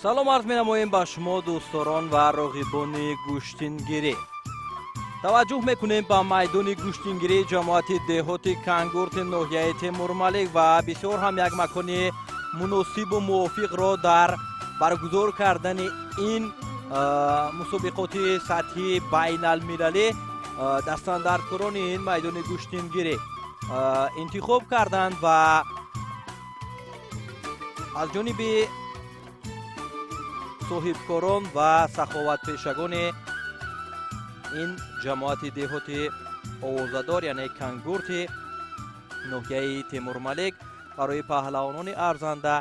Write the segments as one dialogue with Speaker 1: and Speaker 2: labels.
Speaker 1: Салом арз менамоем ба шумо, дӯстдорон ва роғибони гӯштингирӣ. Таваҷҷӯҳ мекунем ба майдони гӯштингирии ҷамоати деҳоти Кангурти ноҳияи Темурмалик ва бисёр ҳам як макони муносибу мувофиқро дар баргузор кардани ин мусобиқоти сатҳи байналмилалӣ дастандаркорони ин майдони гӯштингирӣ интихоб карданд ва аз ҷониби соҳибкорон ва саховатпешагони ин ҷамоати деҳоти овозадор, яъне Кангурти ноҳияи Темурмалик, барои паҳлавонони арзанда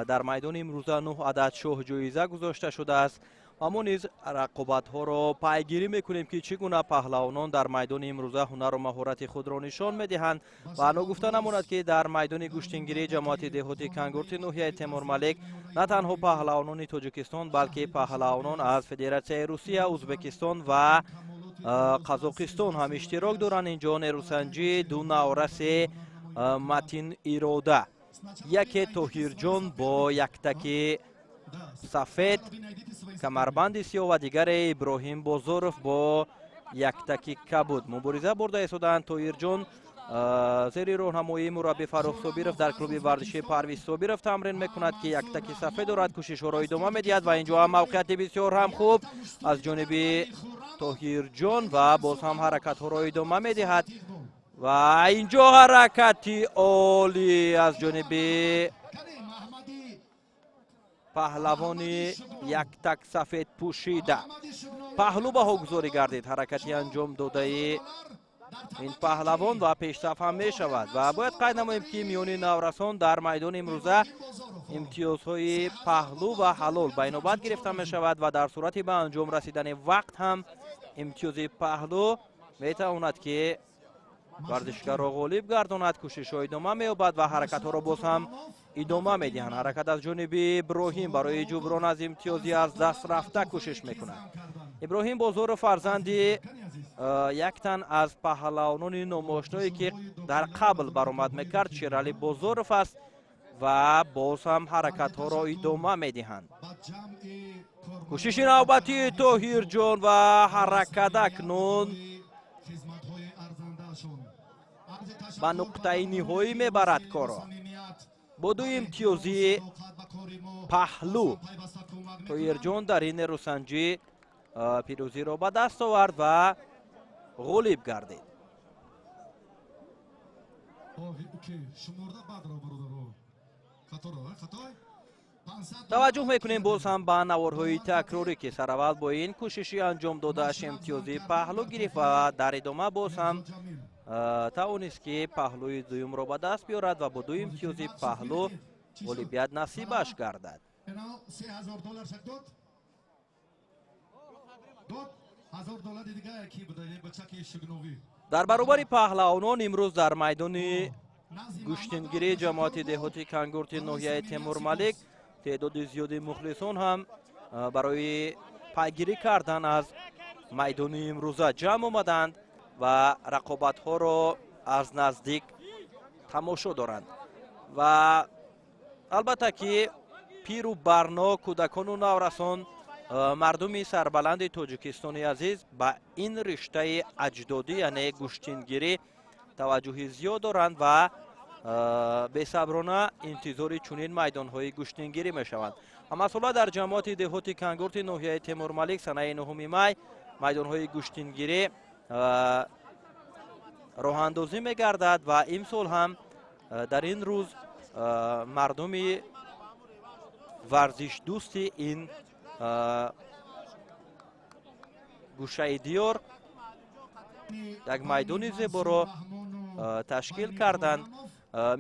Speaker 1: дар майдони имрӯза 9 адад шоҳҷоиза гузошта шудааст. Ва мо низ рақобатҳоро пайгирӣ мекунем, ки чӣ гуна паҳлавонон дар майдони имрӯза ҳунару маҳорати худро нишон медиҳанд. Ва ногуфта намонад, ки дар майдони гӯштингирии ҷамоати деҳоти Кангурти ноҳияи Темурмалик на танҳо паҳлавонони Тоҷикистон, балки паҳлавонон аз Федератсияи Русия, Ӯзбекистон ва Қазоқистон ҳам иштирок доранд. Инҷо нерӯсанҷии ду навраси матин ирода, яке Тоҳирҷон бо яктаки сафед, камарбанди сиёҳ ва дигаре Иброҳим Бозоров бо яктаки кабуд мубориза бурда истодаанд. Тоҳирҷон зери роҳнамоии мураббӣ Фаррух Собиров дар клуби варзишии Парвиз Собиров тамрин мекунад, ки яктаки сафед дорад, кӯшишҳоро идома медиҳад ва инҷо ҳам мавқеияти бисёр ҳам хуб аз ҷониби Тоҳирҷон ва боз ҳам ҳаракатҳоро идома медиҳад ва инҷо ҳаракати олӣ аз ҷониби паҳлавони яктак сафед пӯшида. Паҳлӯ баҳогузорӣ гардид ҳаракати анҷом додаи ин паҳлавон ва пешсаф ҳам мешавад. Ва бояд қайд намоем, ки миёни наврасон дар майдони имрӯза имтиёзҳои паҳлӯ ва ҳалол ба инобат гирифта мешавад ва дар сурати ба анҷом расидани вақт ҳам имтиёзи паҳлӯ метавонад, ки варзишгарро ғолиб гардонад. Кӯшишҳо идома меёбад ва ҳаракатҳоро боз ҳам идома медиҳанд. Ҳаракат аз ҷониби Иброҳим барои ҷуброн аз имтиёзи аз даст рафта кӯшиш мекунад. Иброҳим Бозоров фарзанди як тан аз паҳлавонони номошное, ки дар қабл баромад мекард, Шерали Бозоров аст ва боз ҳам ҳаракатҳоро идома медиҳанд. Кӯшиши навбатии Тоҳирҷон ва ҳаракат акнун ба нуқтаи ниҳоӣ мебарад корро. Бо ду имтиёзи паҳлӯ Тоҳирҷон дар ин нерӯсанҷӣ пирӯзиро ба даст овард ва ғолиб гардид. Таваҷҷӯҳ мекунем боз ҳам ба наворҳои такрорӣ, ки сараввал бо ин кӯшиши анҷом додааш имтиёзи паҳлӯ гирифт ва дар идома боз ҳам тавонист, ки паҳлӯи дуюмро ба даст биёрад ва бо ду имтиёзи паҳлӯ ғолибият насибаш гардад. Дар баробари паҳлавонон имрӯз дар майдони гӯштингирии ҷамоати деҳоти Кангурти ноҳияи Темурмалик теъдоди зиёди мухлисон ҳам барои пайгирӣ кардан аз майдони имрӯза ҷамъ омаданд ва рақобатҳоро аз наздик тамошо доранд. Ва албатта, ки пиру барно, кӯдакону наврасон, мардуми сарбаланди Тоҷикистони азиз ба ин риштаи аҷдодӣ, яъне гӯштингирӣ, таваҷҷӯҳи зиёд доранд ва бесаброна интизори чунин майдонҳои гӯштингирӣ мешаванд. Ҳамасола дар ҷамоати деҳоти Кангурти ноҳияи Темурмалик санаи 9 май майдонҳои гӯштингирӣ роҳандозӣ мегардад ва имсол ҳам дар ин рӯз мардуми варзишдӯсти ин гӯшаи диёр як майдони зеборо ташкил карданд.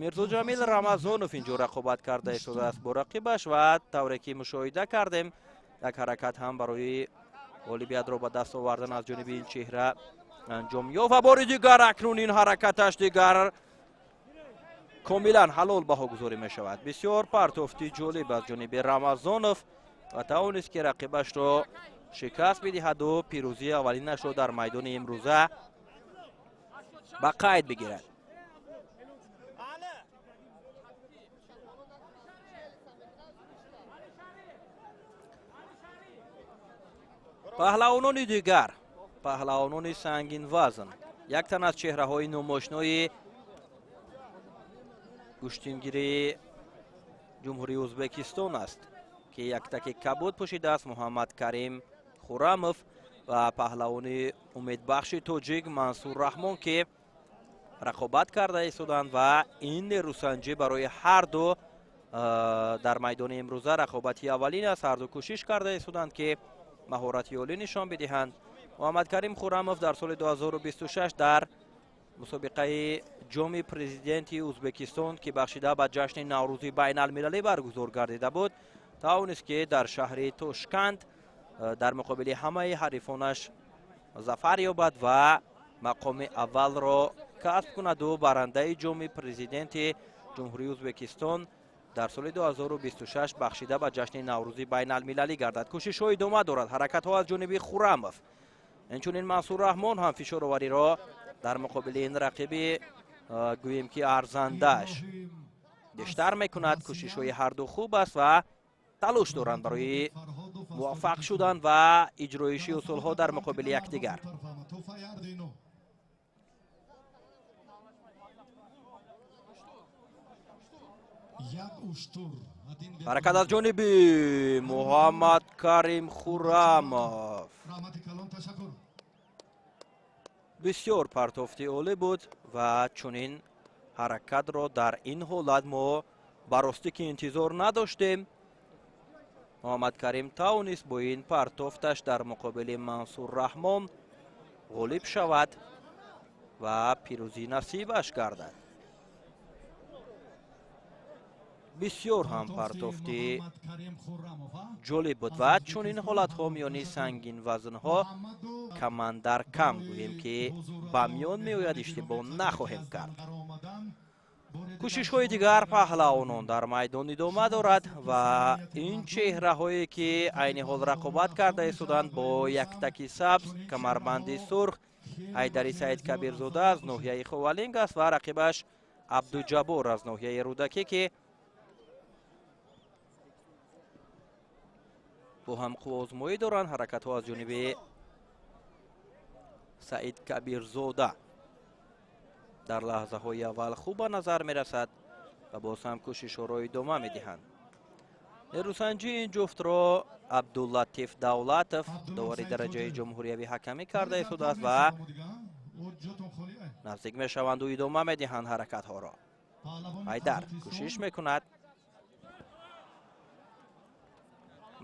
Speaker 1: Мирзоҷамил Рамазонов инҷо рақобат карда истодааст бо рақибаш ва тавре ки мушоҳида кардем, як ҳаракат ҳам барои ғолибиятро ба даст овардан аз ҷониби ин чеҳра анҷом ёфт ва бори дигар акнун ин ҳаракаташ дигар комилан ҳалол баҳогузорӣ мешавад. Бисёр партофти ҷолиб аз ҷониби Рамазонов ва тавонист, ки рақибашро шикаст бидиҳаду пирӯзии аввалинашро дар майдони имрӯза ба қайд бигирад. Паҳлавонони дигар, паҳлавонони сангинвазн, як тан аз чеҳраҳои номошинои гӯштингирии Ҷумҳурии Ӯзбекистон аст, ки яктаки кабуд пӯшидааст, Муҳаммад Карим Хурамов, ва паҳлавони умедбахши тоҷик Мансур Раҳмон, ки рақобат карда истоданд. Ва ин нерӯсанҷӣ барои ҳар ду дар майдони имрӯза рақобати аввалин аст. Ҳар ду кӯшиш карда истоданд, ки маҳорати олӣ нишон бидиҳанд. Муҳаммад Карим Хурамов дар соли 2026 дар мусобиқаи ҷоми президенти Ӯзбекистон, ки бахшида ба ҷашни Наврӯзи байналмилалӣ баргузор гардида буд, тавонист, ки дар шаҳри Тошканд дар муқобили ҳамаи ҳарифонаш зафар ёбад ва мақоми аввалро касб кунаду барандаи ҷоми президенти Ҷумҳурии Ӯзбекистон дар соли 2026 бахшида ба ҷашни Наврӯзи байналмилалӣ гардад. Кӯшишҳо идома дорад, ҳаракатҳо аз ҷониби Хурамов. Инчунин Мансур Раҳмон ҳам фишоровариро дар муқобили ин рақиби, гӯем ки арзандааш, бештар мекунад. Кӯшишҳои ҳарду хуб аст ва талош доранд барои муваффақ шудан ва иҷроиши усулҳо дар муқобили якдигар. Ҳаракат аз ҷониби Муҳаммад Карим Хурамов. Бисёр партофти олӣ буд ва чунин ҳаракатро дар ин ҳолат мо ба ростӣ ки интизор надоштем. Муҳаммад Карим тавонист бо ин партофташ дар муқобили Мансур Раҳмон ғолиб шавад ва пирӯзӣ насибаш гардад. Бисёр ҳам партофти ҷолиб буд ва чунин ҳолатҳо миёни сангинвазнҳо камандар кам, гӯем ки ба миён меояд, иштибоҳ нахоҳем кард. Кӯшишҳои дигар паҳлавонон дар майдон идома дорад ва ин чеҳраҳое, ки айни ҳол рақобат карда истоданд бо яктаки сабз, камарбанди сурх, Ҳайдари Саид Кабирзода аз ноҳияи Ховалинг аст ва рақибаш Абдуҷаббор аз ноҳияи Рӯдакӣ, ки бо ҳам қувваозмоӣ доранд. Ҳаракатҳо аз ҷониби Саид Кабирзода дар лаҳзаҳои аввал хуб ба назар мерасад ва боз ҳам кӯшишҳоро идома медиҳанд. Нерӯсанҷии ин ҷуфтро Абдуллатиф Давлатов, довари дараҷаи ҷумҳуриявӣ, ҳакамӣ карда истодааст ва наздик мешаванду идома медиҳанд ҳаракатҳоро. Ҳайдар кӯшиш мекунад.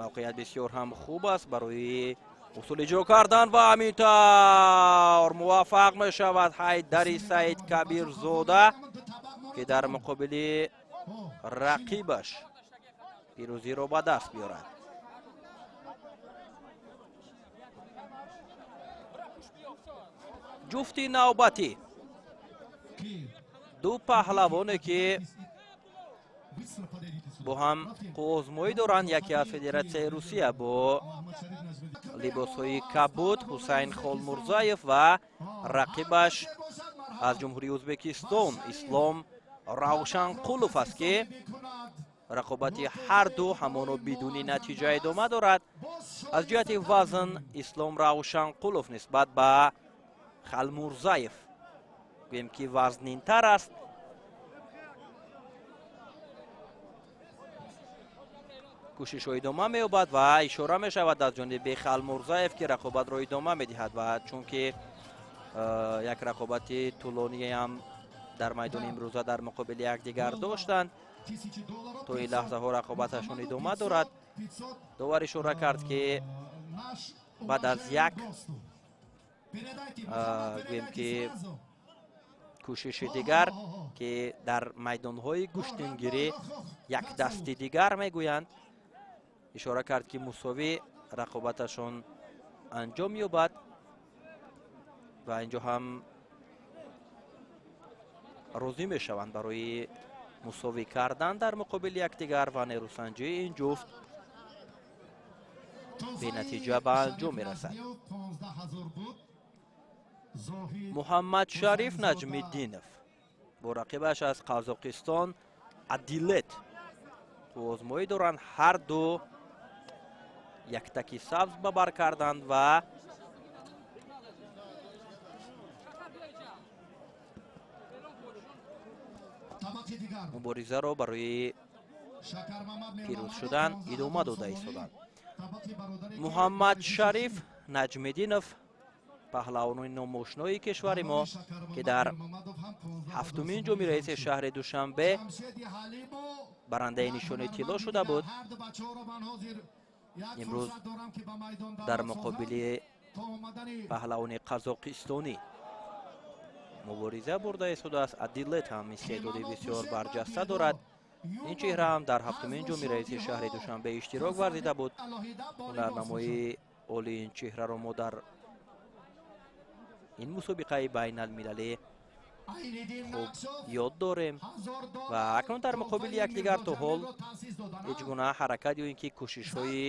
Speaker 1: Мавқеият бисёр ҳам хуб аст барои усул иҷро кардан ва ҳамин тавр муваффақ мешавад Ҳайдари Саид Кабирзода, ки дар муқобили рақибаш пирӯзиро ба даст биёрад. Ҷуфти навбатӣ, ду паҳлавоне, ки бо ҳам қувваозмоӣ доранд, яке аз Федератсияи Русия бо либосҳои кабуд Ҳусайн Холмурзаев ва рақибаш аз Ҷумҳурии Ӯзбекистон Ислом Равшанқулов аст, ки рақобати ҳар ду ҳамоно бидуни натиҷа идома дорад. Аз ҷиҳати вазн Ислом Равшанқулов нисбат ба Халмурзаев, гӯем ки вазнинтар аст. Кӯшишҳо идома меёбад ва ишора мешавад аз ҷониби Халмурзаев, ки рақобатро идома медиҳад ва чунки як рақобати тӯлониам дар майдони имрӯза дар муқобили якдигар доштанд, то ин лаҳзаҳо рақобаташон идома дорад. Довар ишора кард, ки баъд аз як, гӯем ки кӯшиши дигар, ки дар майдонҳои гӯштингирӣ як дасти дигар мегӯянд, ишора кард, ки мусовӣ рақобаташон анҷом ёбад ва инҷо ҳам розӣ мешаванд барои мусовӣ кардан дар муқобили якдигар ва нерӯсанҷии ин ҷуфт бенатиҷа ба анҷом мерасад. Муҳаммад Шариф Наҷмиддинов бо рақибаш аз Қазоқистон Адилет қувваозмоӣ доранд. Ҳар ду яктаки сабз ба бар карданд ва муборизаро барои пирӯз шудан идома дода истоданд. Муҳаммад Шариф Наҷмиддинов, паҳлавони номошнои кишвари мо, ки дар ҳафтумин ҷоми раиси шаҳри Душанбе барандаи нишони тилло шуда буд, имрӯз дар муқобили паҳлавони қазоқистонӣ мубориза бурда истодааст. Адилет ҳам истеъдоди бисёр барҷаста дорад. Ин чеҳра ҳам дар ҳафтумин ҷоми раиси шаҳри Душанбе иштирок варзида буд. Ҳунарнамоии олии ин чеҳраро мо дар ин мусобиқаи байналмилалӣ хуб ёд дорем ва акнун дар муқобили якдигар то ҳол ҳеҷ гуна ҳаракат ё ин ки кӯшишҳои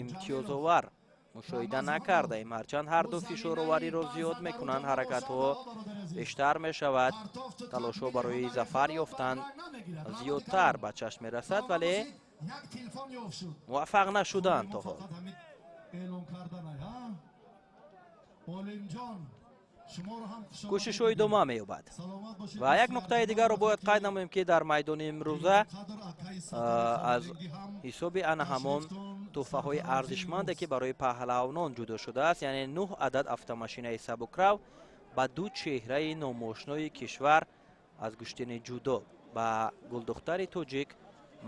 Speaker 1: имтиёзовар мушоҳида накардаем. Ҳарчанд ҳар ду фишоровариро зиёд мекунанд, ҳаракатҳо бештар мешавад, талошҳо барои зафар ёфтан зиёдтар ба чашм мерасад, вале муваффақ нашуданд то ҳол. Кӯшишҳо идома меёбад ва як нуқтаи дигарро бояд қайд намоем, ки дар майдони имрӯза аз ҳисоби ана ҳамон тӯҳфаҳои арзишманде, ки барои паҳлавонон ҷудо шудааст, яъне 9 адад автомашинаи сабукрав ба ду чеҳраи номошнои кишвар аз гӯштини ҷудо ба гулдухтари тоҷик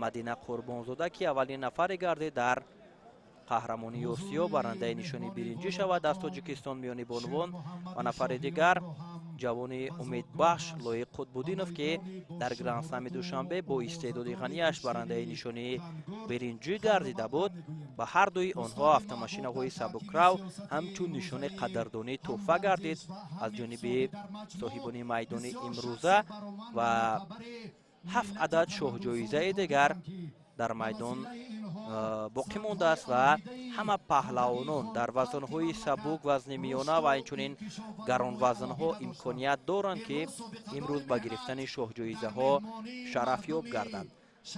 Speaker 1: Мадина Қурбонзода, ки аввалин нафаре гардид дар қаҳрамонии Осиё барандаи нишони биринҷӣ шавад аз Тоҷикистон миёни бонувон, ва нафари дигар ҷавони умедбахш Лоиқ Қутбуддинов, ки дар Гранд-Слами Душанбе бо истеъдоди ғанияш барандаи нишони биринҷӣ гардида буд. Ба ҳар дуи онҳо автомашинаҳои сабукрав ҳамчун нишони қадрдонӣ тӯҳфа гардид аз ҷониби соҳибони майдони имрӯза ва 7 адад шоҳҷоизаи дигар дар майдон боқӣ мондааст ва ҳама паҳлавонон дар вазнҳои сабук, вазни миёна ва инчунин гаронвазнҳо имконият доранд, ки имрӯз ба гирифтани шоҳҷоизаҳо шарафёб гарданд.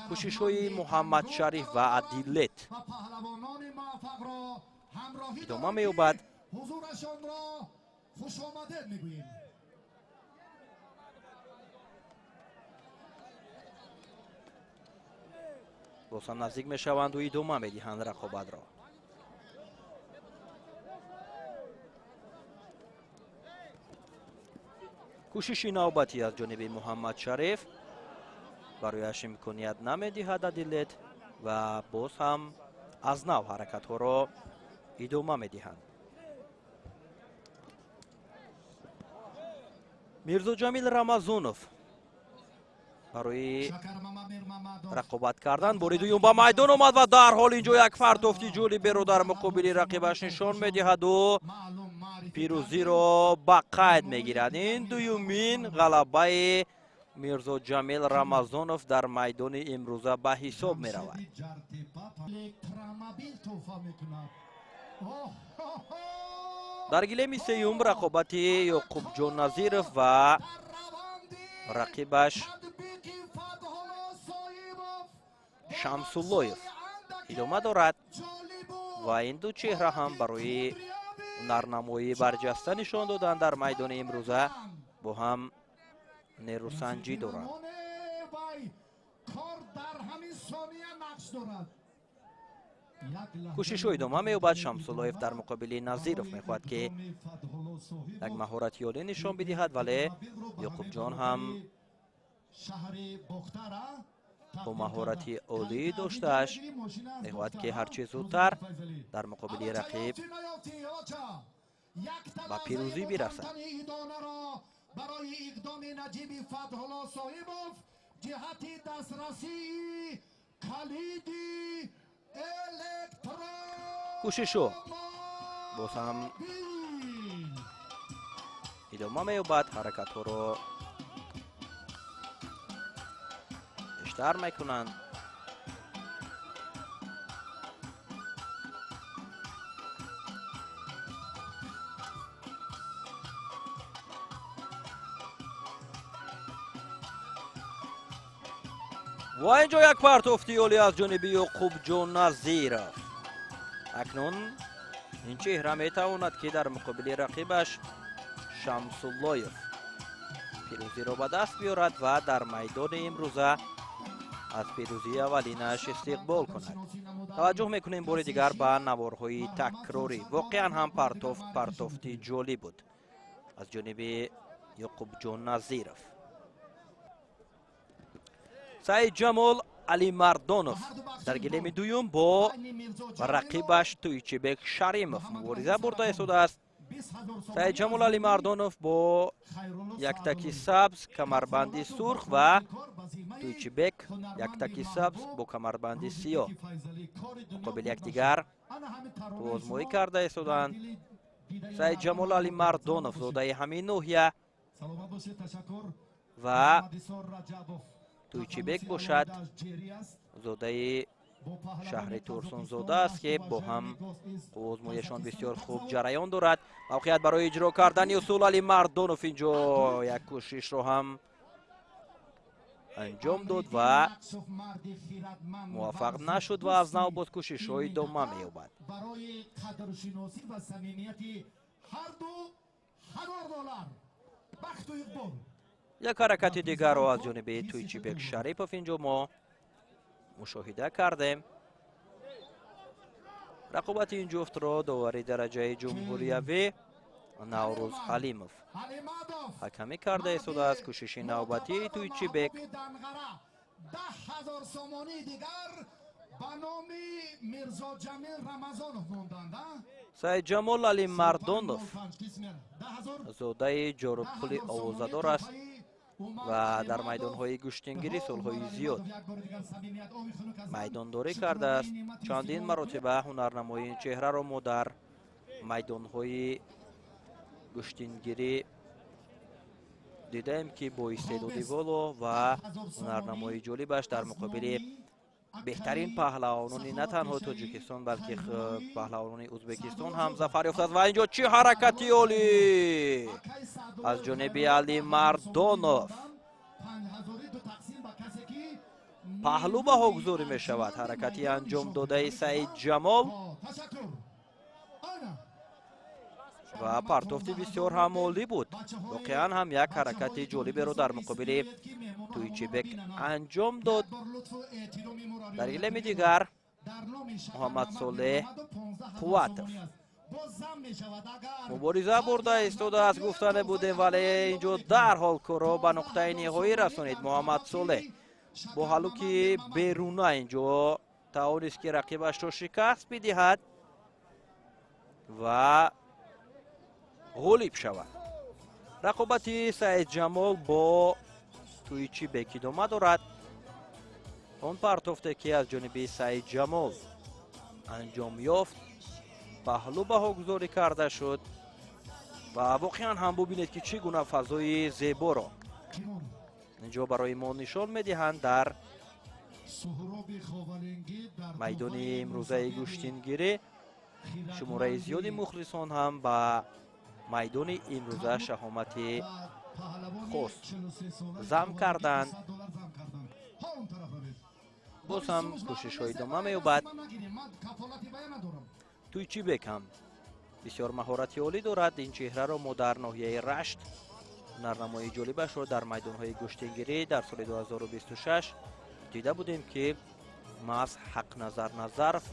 Speaker 1: Кӯшишҳои Муҳаммад Шариф ва Адилет идома меёбад. Боз ҳам наздик мешаванду идома медиҳанд рақобатро. Кӯшиши навбатӣ аз ҷониби Муҳаммад Шариф барояш имконият намедиҳад Адилет ва боз ҳам аз нав ҳаракатҳоро идома медиҳанд. Мирзоҷамил Рамазонов барои рақобат кардан бори дуюм ба майдон омад ва дарҳол инҷо як фартофти ҷолиберо дар муқобили рақибаш нишон медиҳаду пирӯзиро ба қайд мегирад. Ин дуюмин ғалабаи Мирзоҷамил Рамазонов дар майдони имрӯза ба ҳисоб меравад. Дар гилеми сеюм рақобати Ёқубҷон Назиров ва рақибаш Шамсуллоев идома дорад ва ин ду чеҳра ҳам барои ҳунарнамоии барҷаста нишон додан дар майдони имрӯза бо ҳам нерӯсанҷӣ доранд. Кӯшишҳо идома меёбад. Шамсуллоев дар муқобили Назиров мехоҳад, ки як маҳорати олӣ нишон бидиҳад, вале Ёқубҷон ҳам бо маҳорати олӣ доштааш мехоҳад, ки ҳарчи зудтар дар муқобили рақиб ба пирӯзӣ бирасад. Кӯшишҳо боз ҳам идома меёбад, ҳаракатҳоро бештар мекунанд. Ва инҷо як партофти олӣ аз ҷониби Ёқубҷон Назиров. Акнун ин чеҳра метавонад, ки дар муқобили рақибаш Шамсуллоев пирӯзиро ба даст биёрад ва дар майдони имрӯза аз пирӯзии аввалинаш истиқбол кунад. Таваҷҷӯҳ мекунем бори дигар ба наворҳои такрорӣ. Воқеан ҳам партофт партофти ҷолиб буд аз ҷониби Ёқубҷон Назиров. Саидҷамол Алимардонов дар гилеми дуюм бо рақибаш Туйчибек Шаримов мубориза бурда истодааст. Саидҷамол Алимардонов бо яктаки сабз, камарбанди сурх ва Туйчибек яктаки сабз бо камарбанди сиёҳ муқобили якдигар озмоӣ карда истодаанд. Саидҷамол Алимардонов зодаи ҳамин ноҳия ва Туйчибек бошад зодаи шаҳри Турсунзода аст, ки бо ҳам озмояшон бисёр хуб ҷараён дорад. Мавқеият барои иҷро кардани усул Алимардонов инҷо як кӯшишро ҳам анҷом дод ва муваффақ нашуд ва аз нав боз кӯшишҳо идома меёбад. Як ҳаракати дигарро аз ҷониби Туйчибек Шарипов инҷо мо мушоҳида кардем. Рақобати ин ҷуфтро довари дараҷаи ҷумҳуриявӣ Наврӯз Ҳалимов ҳакамӣ карда истодааст. Кӯшиши навбатии Туйчибек. Саидҷамол Алимардонов зодаи Ҷорубқули овозадор аст ва дар майдонҳои гӯштингирӣ солҳои зиёд майдондорӣ кардааст. Чандин маротиба ҳунарнамоии ин чеҳраро мо дар майдонҳои гӯштингирӣ дидаем, ки бо истеъдоди воло ва ҳунарнамоии ҷолибаш дар муқобили беҳтарин паҳлавонони на танҳо Тоҷикистон, балки паҳлавонони Ӯзбекистон ҳам зафар ёфтааст. Ва инҷо чӣ ҳаракати олӣ аз ҷониби Алимардонов! Паҳлӯ баҳогузорӣ мешавад ҳаракати анҷом додаи Саидҷамол ва партофти бисёр ҳам олӣ буд. Воқеан ҳам як ҳаракати ҷолиберо дар муқобили Туйчибек анҷом дод. Дар гилеми дигар Муҳаммадсолеҳ Қувватов мубориза бурда истодааст. Гуфтане будем, вале инҷо дарҳол корро ба нуқтаи ниҳоӣ расонид. Муҳаммадсолеҳ бо ҳалуки беруна инҷо тавонист, ки рақибашро шикаст бидиҳад ва ғолиб шавад. Рақобати Саидҷамол бо Туйчибек идома дорад. Он партофте, ки аз ҷониби Саидҷамол анҷом ёфт, паҳлӯ баҳогузорӣ карда шуд ва воқеан ҳам бубинед, ки чӣ гуна фазои зеборо инҷо барои мо нишон медиҳанд дар майдони имрӯзаи гӯштингирӣ. Шумораи зиёди мухлисон ҳам ба майдони имрӯза шаҳомати хос зам карданд. Боз ҳам кӯшишҳо идома меёбад. Туйчибек ҳам бисёр маҳорати олӣ дорад. Ин чеҳраро мо дар ноҳияи Рашт ҳунарнамоии ҷолибашро дар майдонҳои гӯштингирӣ дар соли 2026 дида будем, ки маҳз Ҳақназар Назаров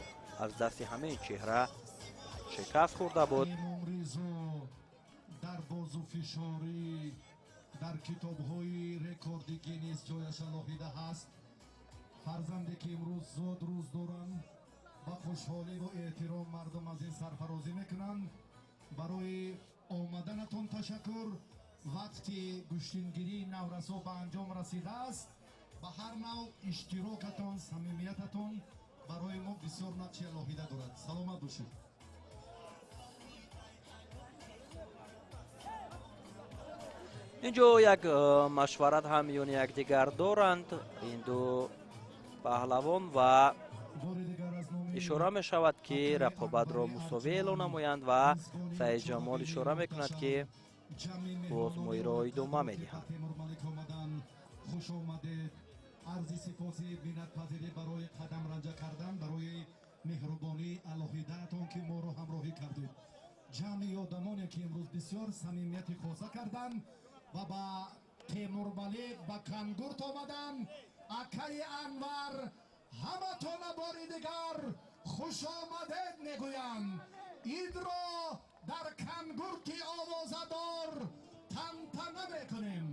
Speaker 1: аз дасти ҳамин чеҳра шикаст хӯрда буд.
Speaker 2: Дар бозуфишорӣ дар китобҳои рекорди Гиннес ҷояш алоҳида ҳаст. Фарзанде ки имрӯз зуд рӯз доранд, ба хушҳоливу эҳтиром мардум аз ин сарфарозӣ мекунанд. Барои омаданатон ташаккур. Вақти гӯштингирии наврасо ба анҷом расидааст. Ба ҳар нав иштирокатон, самимиятатон барои мо бисёр нақши алоҳида дорад. Саломат бошед.
Speaker 1: Инҷо як машварат ҳам миёни якдигар доранд ин ду паҳлавон ва ишора мешавад, ки рақобатро мусовӣ эълон намоянд ва Саидҷамол ишора мекунад, ки озмоиро идома медиҳанд.
Speaker 2: сипоси миннатпазирӣ барои қадам ранҷа кардан, барои меҳрубонии алоҳидаатон, ки моро ҳамроҳӣ кардед. Ҷамъи одамоне, ки имрӯз бисёр самимияти хоса карданд ва ба Темурмалик, ба Кангурт омаданд. Акаи Анвар, ҳаматона бори дигар хушомадед мегӯям. Идро дар Кангурти овозадор тантана мекунем.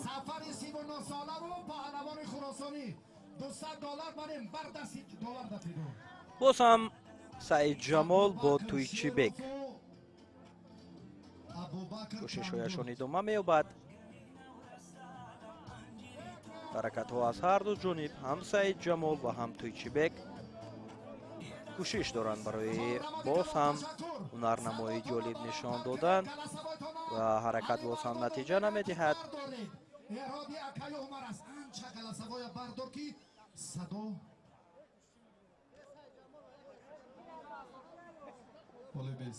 Speaker 2: Сафари 39-солаву паҳлавони хуросонӣ $200 барем бар дасти доллар датиду.
Speaker 1: Боз ҳам Саидҷамол бо Туйчибек кӯшишҳояшон идома меёбад. Ҳаракатҳо аз ҳар ду ҷониб, ҳам Саидҷамол ва ҳам Туйчибек кӯшиш доранд барои боз ҳам ҳунарнамоии ҷолиб нишон додан ва ҳаракат боз ҳам натиҷа намедиҳад.
Speaker 2: Эроди акаи Умар аст. Анча галасавоя бардор, ки садо Олебес.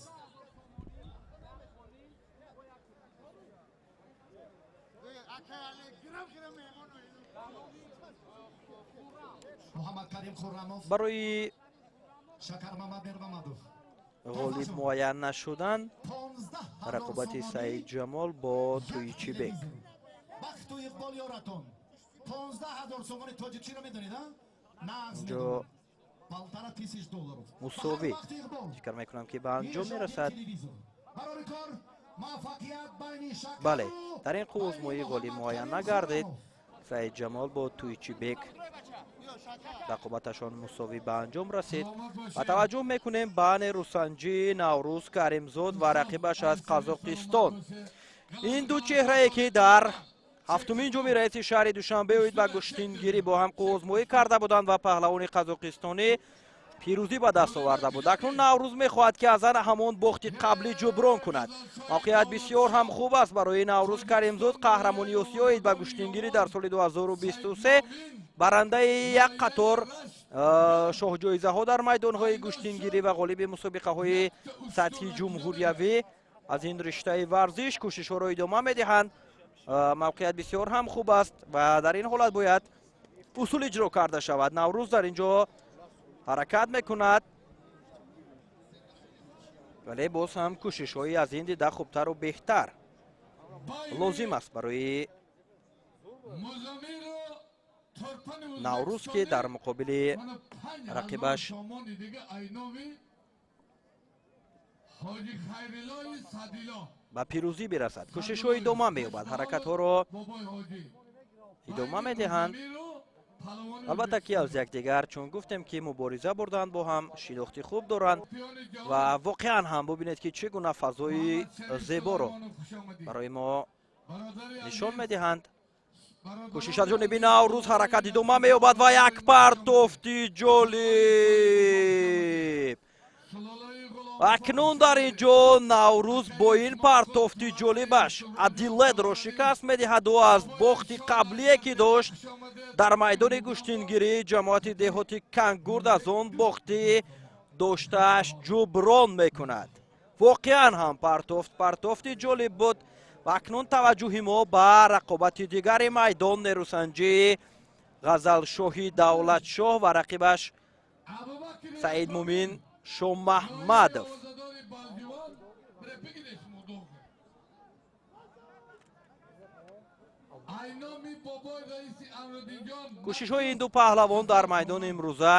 Speaker 2: Муҳаммад Карим Хуррамов,
Speaker 1: барои
Speaker 2: Шакармамад Мирмамадов.
Speaker 1: Ғолиб муайян нашудан рақобати Саидҷамол бо Туйчибек.
Speaker 2: Бахту иқбол ёратон. 15 000 сомони тоҷикчиро медонед, а? Нағз
Speaker 1: Инҷо
Speaker 2: медонед. 1500 долларов.
Speaker 1: мусовӣ
Speaker 2: Бахту иқбол.
Speaker 1: фикр мекунам, ки ба анҷом мерасад.
Speaker 2: Телевизор. Барори кор, муваффақият байни Шакару
Speaker 1: Бале, дар ин қуввозмоӣ
Speaker 2: байни
Speaker 1: ғолиб
Speaker 2: Муҳаммад
Speaker 1: муайян
Speaker 2: Карим
Speaker 1: нагардид.
Speaker 2: Хуррамов.
Speaker 1: Саидҷамол бо Туйчибек рақобаташон мусовӣ ба анҷом расид ва таваҷҷӯҳ мекунем ба нерӯсанҷии Наврӯз Каримзод ва рақибаш аз Қазоқистон. Ин ду чеҳрае, ки дар ҳафтумин ҷоми раиси шаҳри Душанбе оид ба гӯштингирӣ бо ҳам қуввозмоӣ карда буданд ва паҳлавони қазоқистонӣ пирӯзӣ ба даст оварда буд. Акнун Наврӯз мехоҳад, ки аз ана ҳамон бохти қаблӣ ҷуброн кунад. Мавқеият бисёр ҳам хуб аст барои Наврӯз Каримзод, қаҳрамони Осиё оид ба гӯштингирӣ дар соли 2023, барандаи як қатор шоҳҷоизаҳо дар майдонҳои гӯштингирӣ ва ғолиби мусобиқаҳои сатҳи ҷумҳуриявӣ аз ин риштаи варзиш. Кӯшишҳоро идома медиҳанд. Мавқеият бисёр ҳам хуб аст ва дар ин ҳолат бояд усул иҷро карда шавад. Наврӯз дар ин ҷо ҳаракат мекунад, вале боз ҳам кӯшишҳои аз ин дида хубтару беҳтар лозим аст барои Наврӯз, ки дар муқобили рақибаш
Speaker 3: Ҳоҷи Хайриллои Садило.
Speaker 1: Ба пирӯзӣ бирасад. Кӯшишҳо идома меёбад, ҳаракатҳоро
Speaker 3: Бобои ҳоҷӣ
Speaker 1: идома медиҳанд. Албатта, ки аз якдигар, чун гуфтем, ки мубориза бурданд, бо ҳам шинохти хуб доранд ва воқеан ҳам бубинед, ки чӣ гуна фазои зеборо барои мо нишон медиҳанд. Кӯшиш аз ҷониби Наврӯз, ҳаракат идома меёбад ва як партофти ҷолиб. Акнун дар ин ҷо Наврӯз бо ин партофти ҷолибаш Адилетро шикаст медиҳаду аз бохти қаблие, ки дошт дар майдони гӯштингирии ҷамоати деҳоти Кангурд, аз он бохти доштааш ҷуброн мекунад. Воқеан ҳам партофт партофти ҷолиб буд. Ва акнун таваҷҷӯҳи мо ба рақобати дигари майдон, нерӯсанҷии Ғазалшоҳи Давлатшоҳ ва рақибаш Саидмумин Шомаҳмадов. Кӯшишҳои ин ду паҳлавон дар майдони имрӯза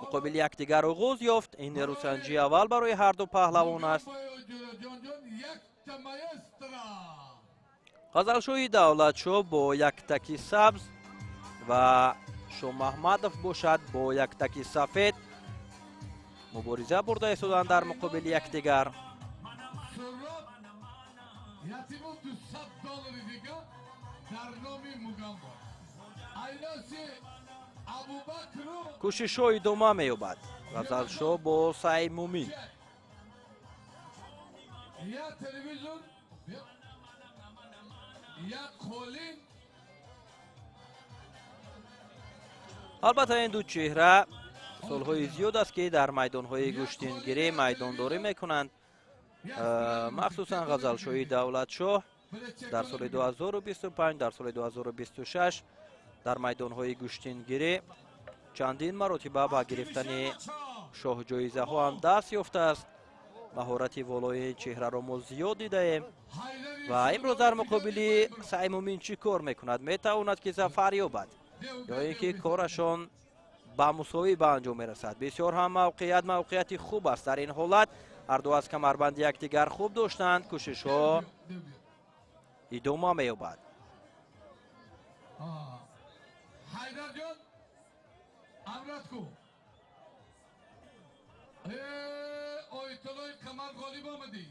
Speaker 1: муқобили якдигар оғоз ёфт. Ин нерӯсанҷии аввал барои ҳарду паҳлавон аст. Ғазалшоҳи Давлатшоҳ бо яктаки сабз ва Шомаҳмадов бошад бо яктаки сафед мубориза бурда истоданд дар муқобили якдигар.
Speaker 3: Ятимов 200 доллари дига дар номи Мугамбо. Айноси Абубакру.
Speaker 1: Кӯшишҳо идома меёбад. Ғазалшоҳ бо Саидмумин.
Speaker 3: Я телевизор, я қолин.
Speaker 1: Албатта, ин ду чеҳра солҳои зиёд аст, ки дар майдонҳои гӯштингирӣ майдондорӣ мекунанд. Махсусан Ғазалшоҳи Давлатшоҳ дар соли 2025, дар соли 2026 дар майдонҳои гӯштингирӣ чандин маротиба ба гирифтани шоҳҷоизаҳо ҳам даст ёфтааст. Маҳорати волои чеҳраро мо зиёд дидаем ва имрӯз дар муқобили Саймумин чӣ кор мекунад? Метавонад, ки зафар ёбад ё ин ки корашон ба мусовӣ ба анҷом мерасад? Бисёр ҳам мавқеият мавқеияти хуб аст. Дар ин ҳолат ҳарду аз камарбанди якдигар хуб доштанд, кӯшишҳо идома меёбад.
Speaker 3: Ҳайдарҷон, амрат ку. Оитилои Қамар ғолиб омадӣ.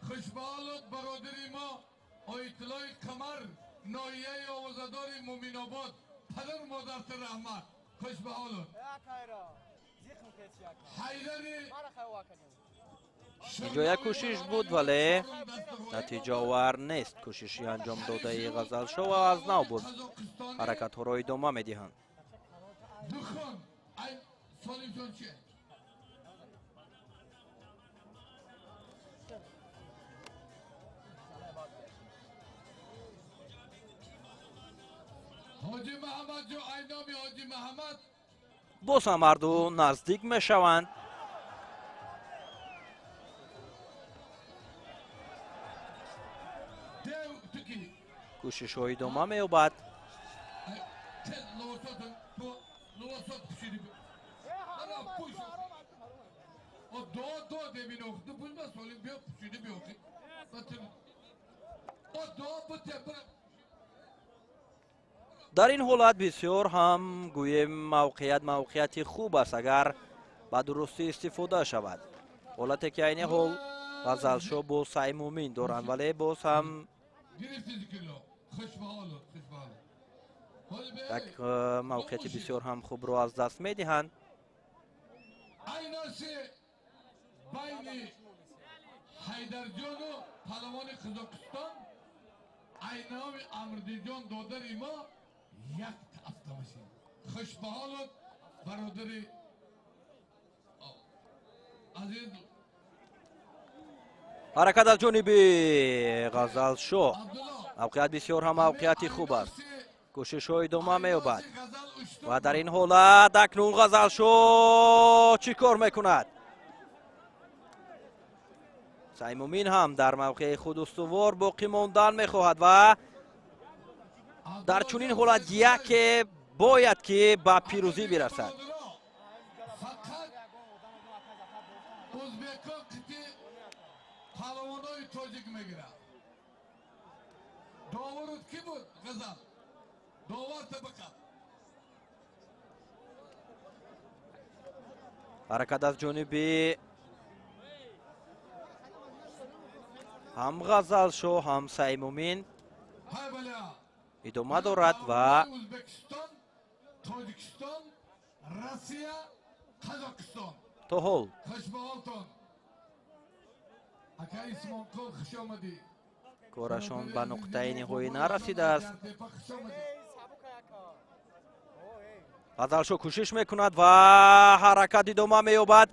Speaker 3: Хушбаҳолот, бародари мо Оитилои Қамар, ноҳияи Овозадори Муминобод, падару модарта раҳмат. Хушбаҳолот. Ҳайдари
Speaker 1: Инҷо як кӯшиш буд, вале натиҷаовар нест. Кӯшиши анҷомдодаи Ғазалшоҳ ва аз нав буд, ҳаракатҳоро идома медиҳанд.
Speaker 3: Духон, ай Солимҷон чи? Ҳоҷи Маҳаммадҷон, ай номи Ҳоҷи Маҳаммад.
Speaker 1: Боз ҳам ҳарду наздик мешаванд.
Speaker 3: Дев туки.
Speaker 1: Кӯшишҳо идома меёбад.
Speaker 3: Ловосот пушиди. Ана пуш. О до до демино. Ду пуш солим биё пушиди биё. О до бute бра.
Speaker 1: Дар ин ҳолат бисёр ҳам гӯем мавқеият мавқеияти хуб аст, агар ба дурустӣ истифода шавад. Ҳолате ки айни ҳол Ғазалшоҳ бо Саймумин доранд, вале боз ҳам
Speaker 3: Гирифти кило. Хушбаҳолот, хушбаҳолот.
Speaker 1: Як мавқеияти бисёр ҳам хубро аз даст медиҳанд.
Speaker 3: Айнаси байни Ҳайдарҷону палавони Қазоқистон, айноми Амрдиҷон додари мо як автомашин. Хушбаҳолот, бародари азиз.
Speaker 1: Ҳаракат аз ҷониби Ғазалшоҳ. Мавқеият бисёр ҳам мавқеияти хуб аст. Кӯшишҳо идома меёбад ва дар ин ҳолат акнун Ғазалшоҳ чӣ кор мекунад? Саймумин ҳам дар мавқеи худ устувор боқӣ мондан мехоҳад ва дар чунин ҳолат яке бояд ки ба пирӯзӣ бирасад.
Speaker 3: Фақат ӯзбекҳо қити палавонои тоҷик мегирад. Довурут ки буд, Ғазал? Довар табақа.
Speaker 1: Ҳаракат аз ҷониби ҳам Ғазалшоҳ, ҳам Саймумин
Speaker 3: Ҳай баля.
Speaker 1: идома дорад ва
Speaker 3: Ӯзбекистон, Тоҷикистон, Россия, Қазоқистон.
Speaker 1: То ҳол
Speaker 3: Хушбаҳолтон. Ака Исмонқул, хуш омадӣ.
Speaker 1: Корашон ба нуқтаи ниҳоӣ нарасидааст.
Speaker 3: Хуш омадӣ.
Speaker 1: Ғазалшоҳ кӯшиш мекунад ва ҳаракат идома меёбад.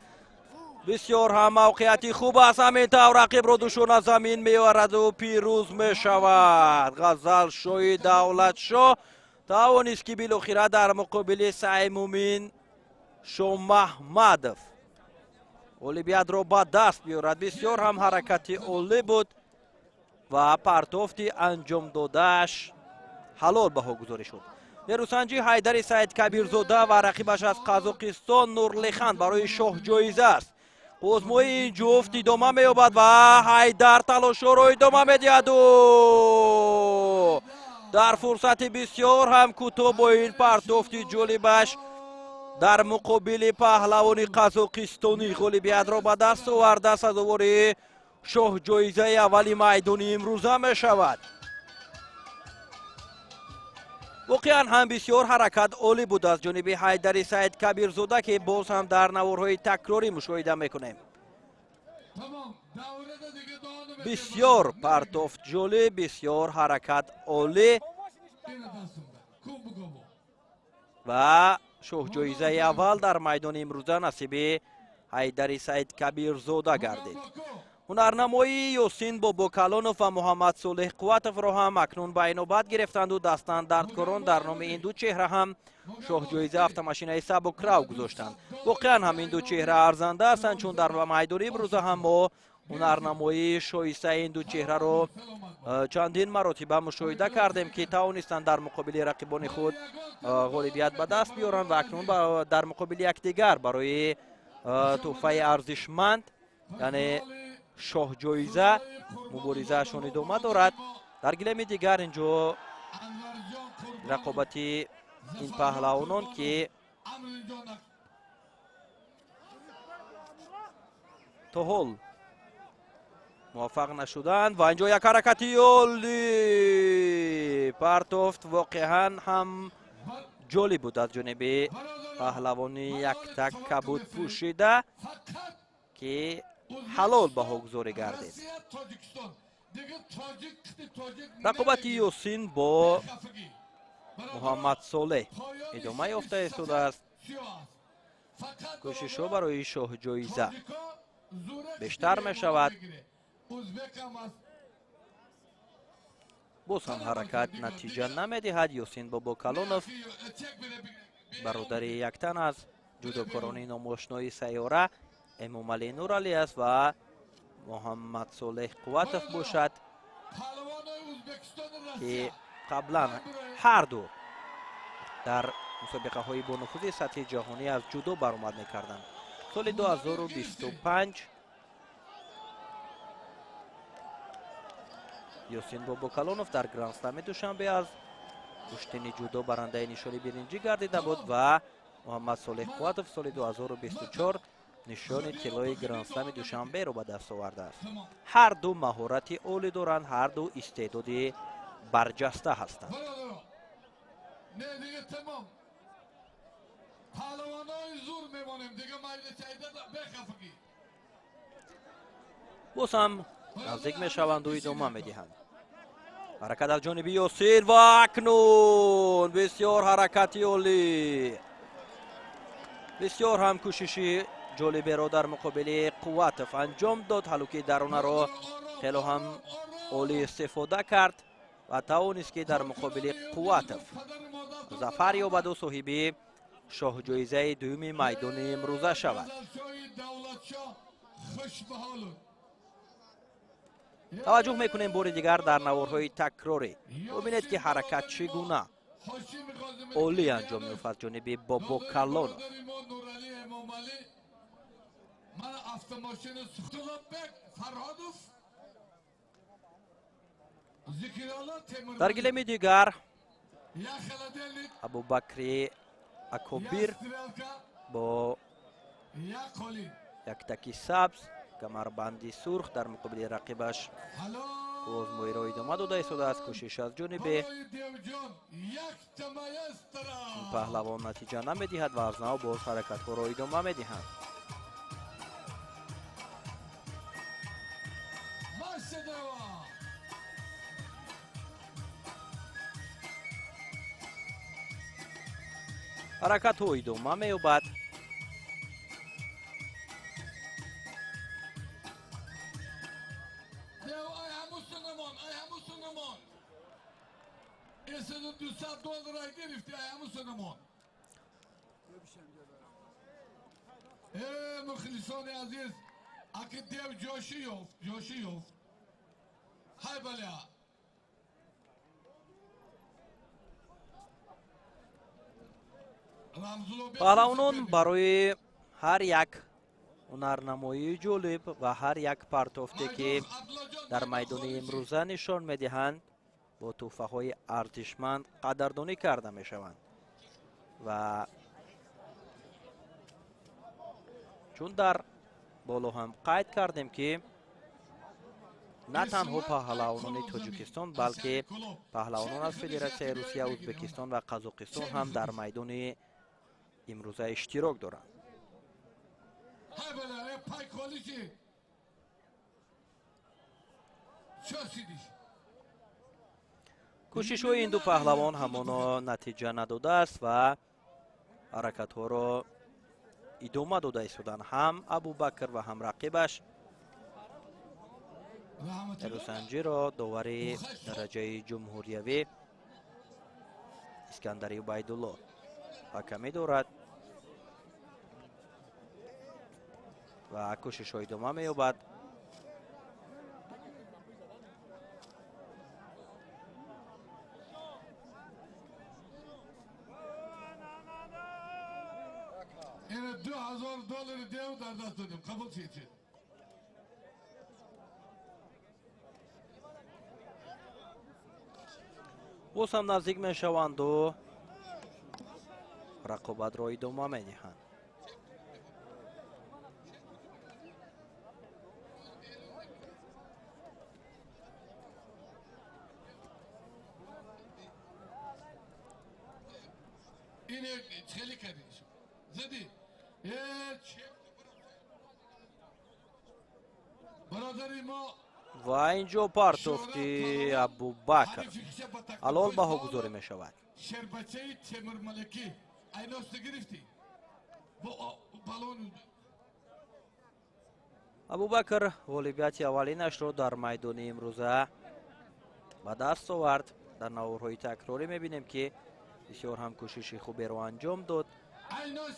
Speaker 1: Бисёр ҳам мавқеияти хуб аст. Ҳамин тавр рақибро душона замин меораду пирӯз мешавад. Ғазалшоҳи Давлатшоҳ тавонист, ки билохира дар муқобили Саймумин Шомаҳмадов ғолибиятро ба даст биёрад. Бисёр ҳам ҳаракати олӣ буд ва партофти анҷомдодааш ҳалол баҳогузорӣ шуд. Нерӯсанҷи Ҳайдари Саид Кабирзода ва рақибаш аз Қазоқистон Нурлихан барои шоҳҷоиза аст. Озмои ин ҷуфт идома меёбад ва Ҳайдар талошҳоро идома медиҳаду дар фурсати бисёр ҳам кӯтоҳ бо ин партофти ҷолибаш дар муқобили паҳлавони қазоқистонӣ ғолибиятро ба даст оварда, сазовори шоҳҷоизаи аввали майдони имрӯза мешавад. Воқеан ҳам бисёр ҳаракат олӣ буд аз ҷониби Ҳайдари Саид Кабирзода, ки боз ҳам дар наворҳои такрорӣ мушоҳида мекунем. Бисёр партофт ҷолиб, бисёр ҳаракат олӣ ва Шоҳҷоизаи аввал дар майдони имрӯза насиби Ҳайдари Саид Кабирзода гардид. Ҳунарнамоии Ёсин Бобокалонов ва Муҳаммад Солеҳ Қувватовро ҳам акнун ба инобат гирифтанду дастандардкорон дар номи ин ду чеҳра ҳам шоҳҷоиза автомашинаи сабукрав гузоштанд. Воқеан ҳам ин ду чеҳра арзанда ҳастанд, чун дар майдони имрӯза ҳам мо ҳунарнамоии шоистаи ин ду чеҳраро чандин маротиба мушоҳида кардем, ки тавонистанд дар муқобили рақибони худ ғолибият ба даст биёранд ва акнун дар муқобили якдигар барои тӯҳфаи арзишманд, яъне шоҳҷоиза, муборизаашон идома дорад. Дар гилеми дигар инҷо рақобати ин паҳлавонон, ки то ҳол муваффақ нашуданд ва инҷо як ҳаракати олӣ партофт, воқеан ҳам ҷолиб буд аз ҷониби паҳлавони яктак кабуд пӯшида, ки ҳалол баҳогузорӣ гардид. Рақобати Ёсин бо Муҳаммад Солеҳ идома ёфта истодааст. Кӯшишҳо барои шоҳҷоиза бештар мешавад. Боз ҳам ҳаракат натиҷа намедиҳад. Ёсин Бобокалонов, бародари яктан аз ҷудокорони номошнои сайёра Эмомалӣ Нуралӣ аст ва Муҳаммад Солеҳ Қувватов бошад, ки қаблан ҳар ду дар мусобиқаҳои бонуфузи сатҳи ҷаҳонӣ аз ҷудо баромад мекарданд. Соли 2025 Ёсин Бобокалонов дар Грандслами Душанбе аз гӯштини ҷудо барандаи нишони биринҷӣ гардида буд ва Муҳаммад Солеҳ Қувватов соли 2024 нишони тиллои Грандслами Душанберо ба даст овардааст. Ҳар ду маҳорати олӣ доранд, ҳар ду истеъдоди барҷаста ҳастанд. Боз ҳам наздик мешаванду идома медиҳанд. Ҳаракат аз ҷониби Ёсин ва акнун бисёр ҳаракати олӣ, бисёр ҳам кӯшиши ҷолиберо дар муқобили Қувватов анҷом дод. Ҳалуки даронаро хело ҳам олӣ истифода кард ва тавонист, ки дар муқобили Қувватов зафар ёбаду соҳиби шоҳҷоизаи дуюми майдони имрӯза шавад. Таваҷҷӯҳ мекунем бори дигар дар наворҳои такрорӣ. Бубинед, ки ҳаракат чӣ гуна олӣ анҷом меёфт аз ҷониби Бобокалонов. Дар гилеми дигар Абубакри Акобир бо яктаки сабз, камарбанди сурх дар муқобили рақибаш озмоиро идома дода истодааст. Кӯшиш аз ҷониби паҳлавон натиҷа намедиҳад ва аз нав боз ҳаракатҳоро идома медиҳанд. Ҳаракатҳо идома меёбад. Паҳлавонон барои ҳар як ҳунарнамоии ҷолиб ва ҳар як партофте, ки дар майдони имрӯза нишон медиҳанд, бо тӯҳфаҳои арзишманд қадрдонӣ карда мешаванд. Ва чун дар боло ҳам қайд кардем, ки на танҳо паҳлавонони Тоҷикистон, балки паҳлавонон аз Федератсияи Русия, Ӯзбекистон ва Қазоқистон ҳам дар майдони имрӯза иштирок доранд. Кӯшишҳои ин ду паҳлавон ҳамоно натиҷа надодааст ва Ҳаракатҳоро идома дода истоданд ҳам Абубакр ва ҳам рақибаш. Нерӯсанҷиро довари дараҷаи ҷумҳуриявӣ Искандари Убайдулло ҳакамӣ дорад ва кӯшишҳо идома меёбад.
Speaker 3: Ина $2000 дев дар даст додем. Қабул чӣ?
Speaker 1: Боз ҳам наздик мешаванду рақобатро идома медиҳанд. Ва инҷо партофти Абубакр ҳалол баҳогузорӣ мешавад.
Speaker 3: Шербачаи Темурмаликӣ айносту гирифтӣ балон.
Speaker 1: Абубакр ғолибияти аввалинашро дар майдони имрӯза ба даст овард. Дар наворҳои такрорӣ мебинем, ки бисёр ҳам кӯшиши хуберо анҷом дод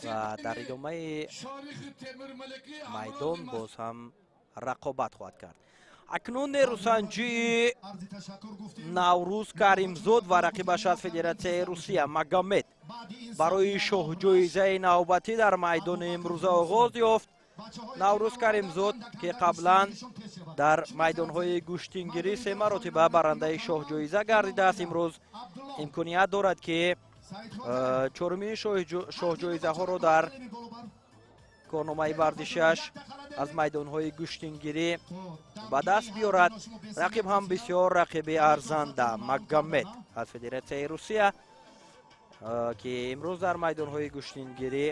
Speaker 1: ва дар идомаи майдон боз ҳам рақобат хоҳад кард. Акнун нерӯсанҷии Наврӯз Каримзод ва рақибаш аз Федератсияи Русия Магомед барои шоҳҷоизаи навбатӣ дар майдони имрӯза оғоз ёфт. Наврӯз Каримзод, ки қаблан дар майдонҳои гӯштингирӣ се маротиба барандаи шоҳҷоиза гардидааст, имрӯз имконият дорад, ки чорумин шоҳҷоизаҳоро дар корномаи варзишиаш аз майдонҳои гӯштингирӣ ба даст биёрад. Рақиб ҳам бисёр рақиби арзанда Магомед аз Федератсияи Русия, ки имрӯз дар майдонҳои гӯштингирӣ,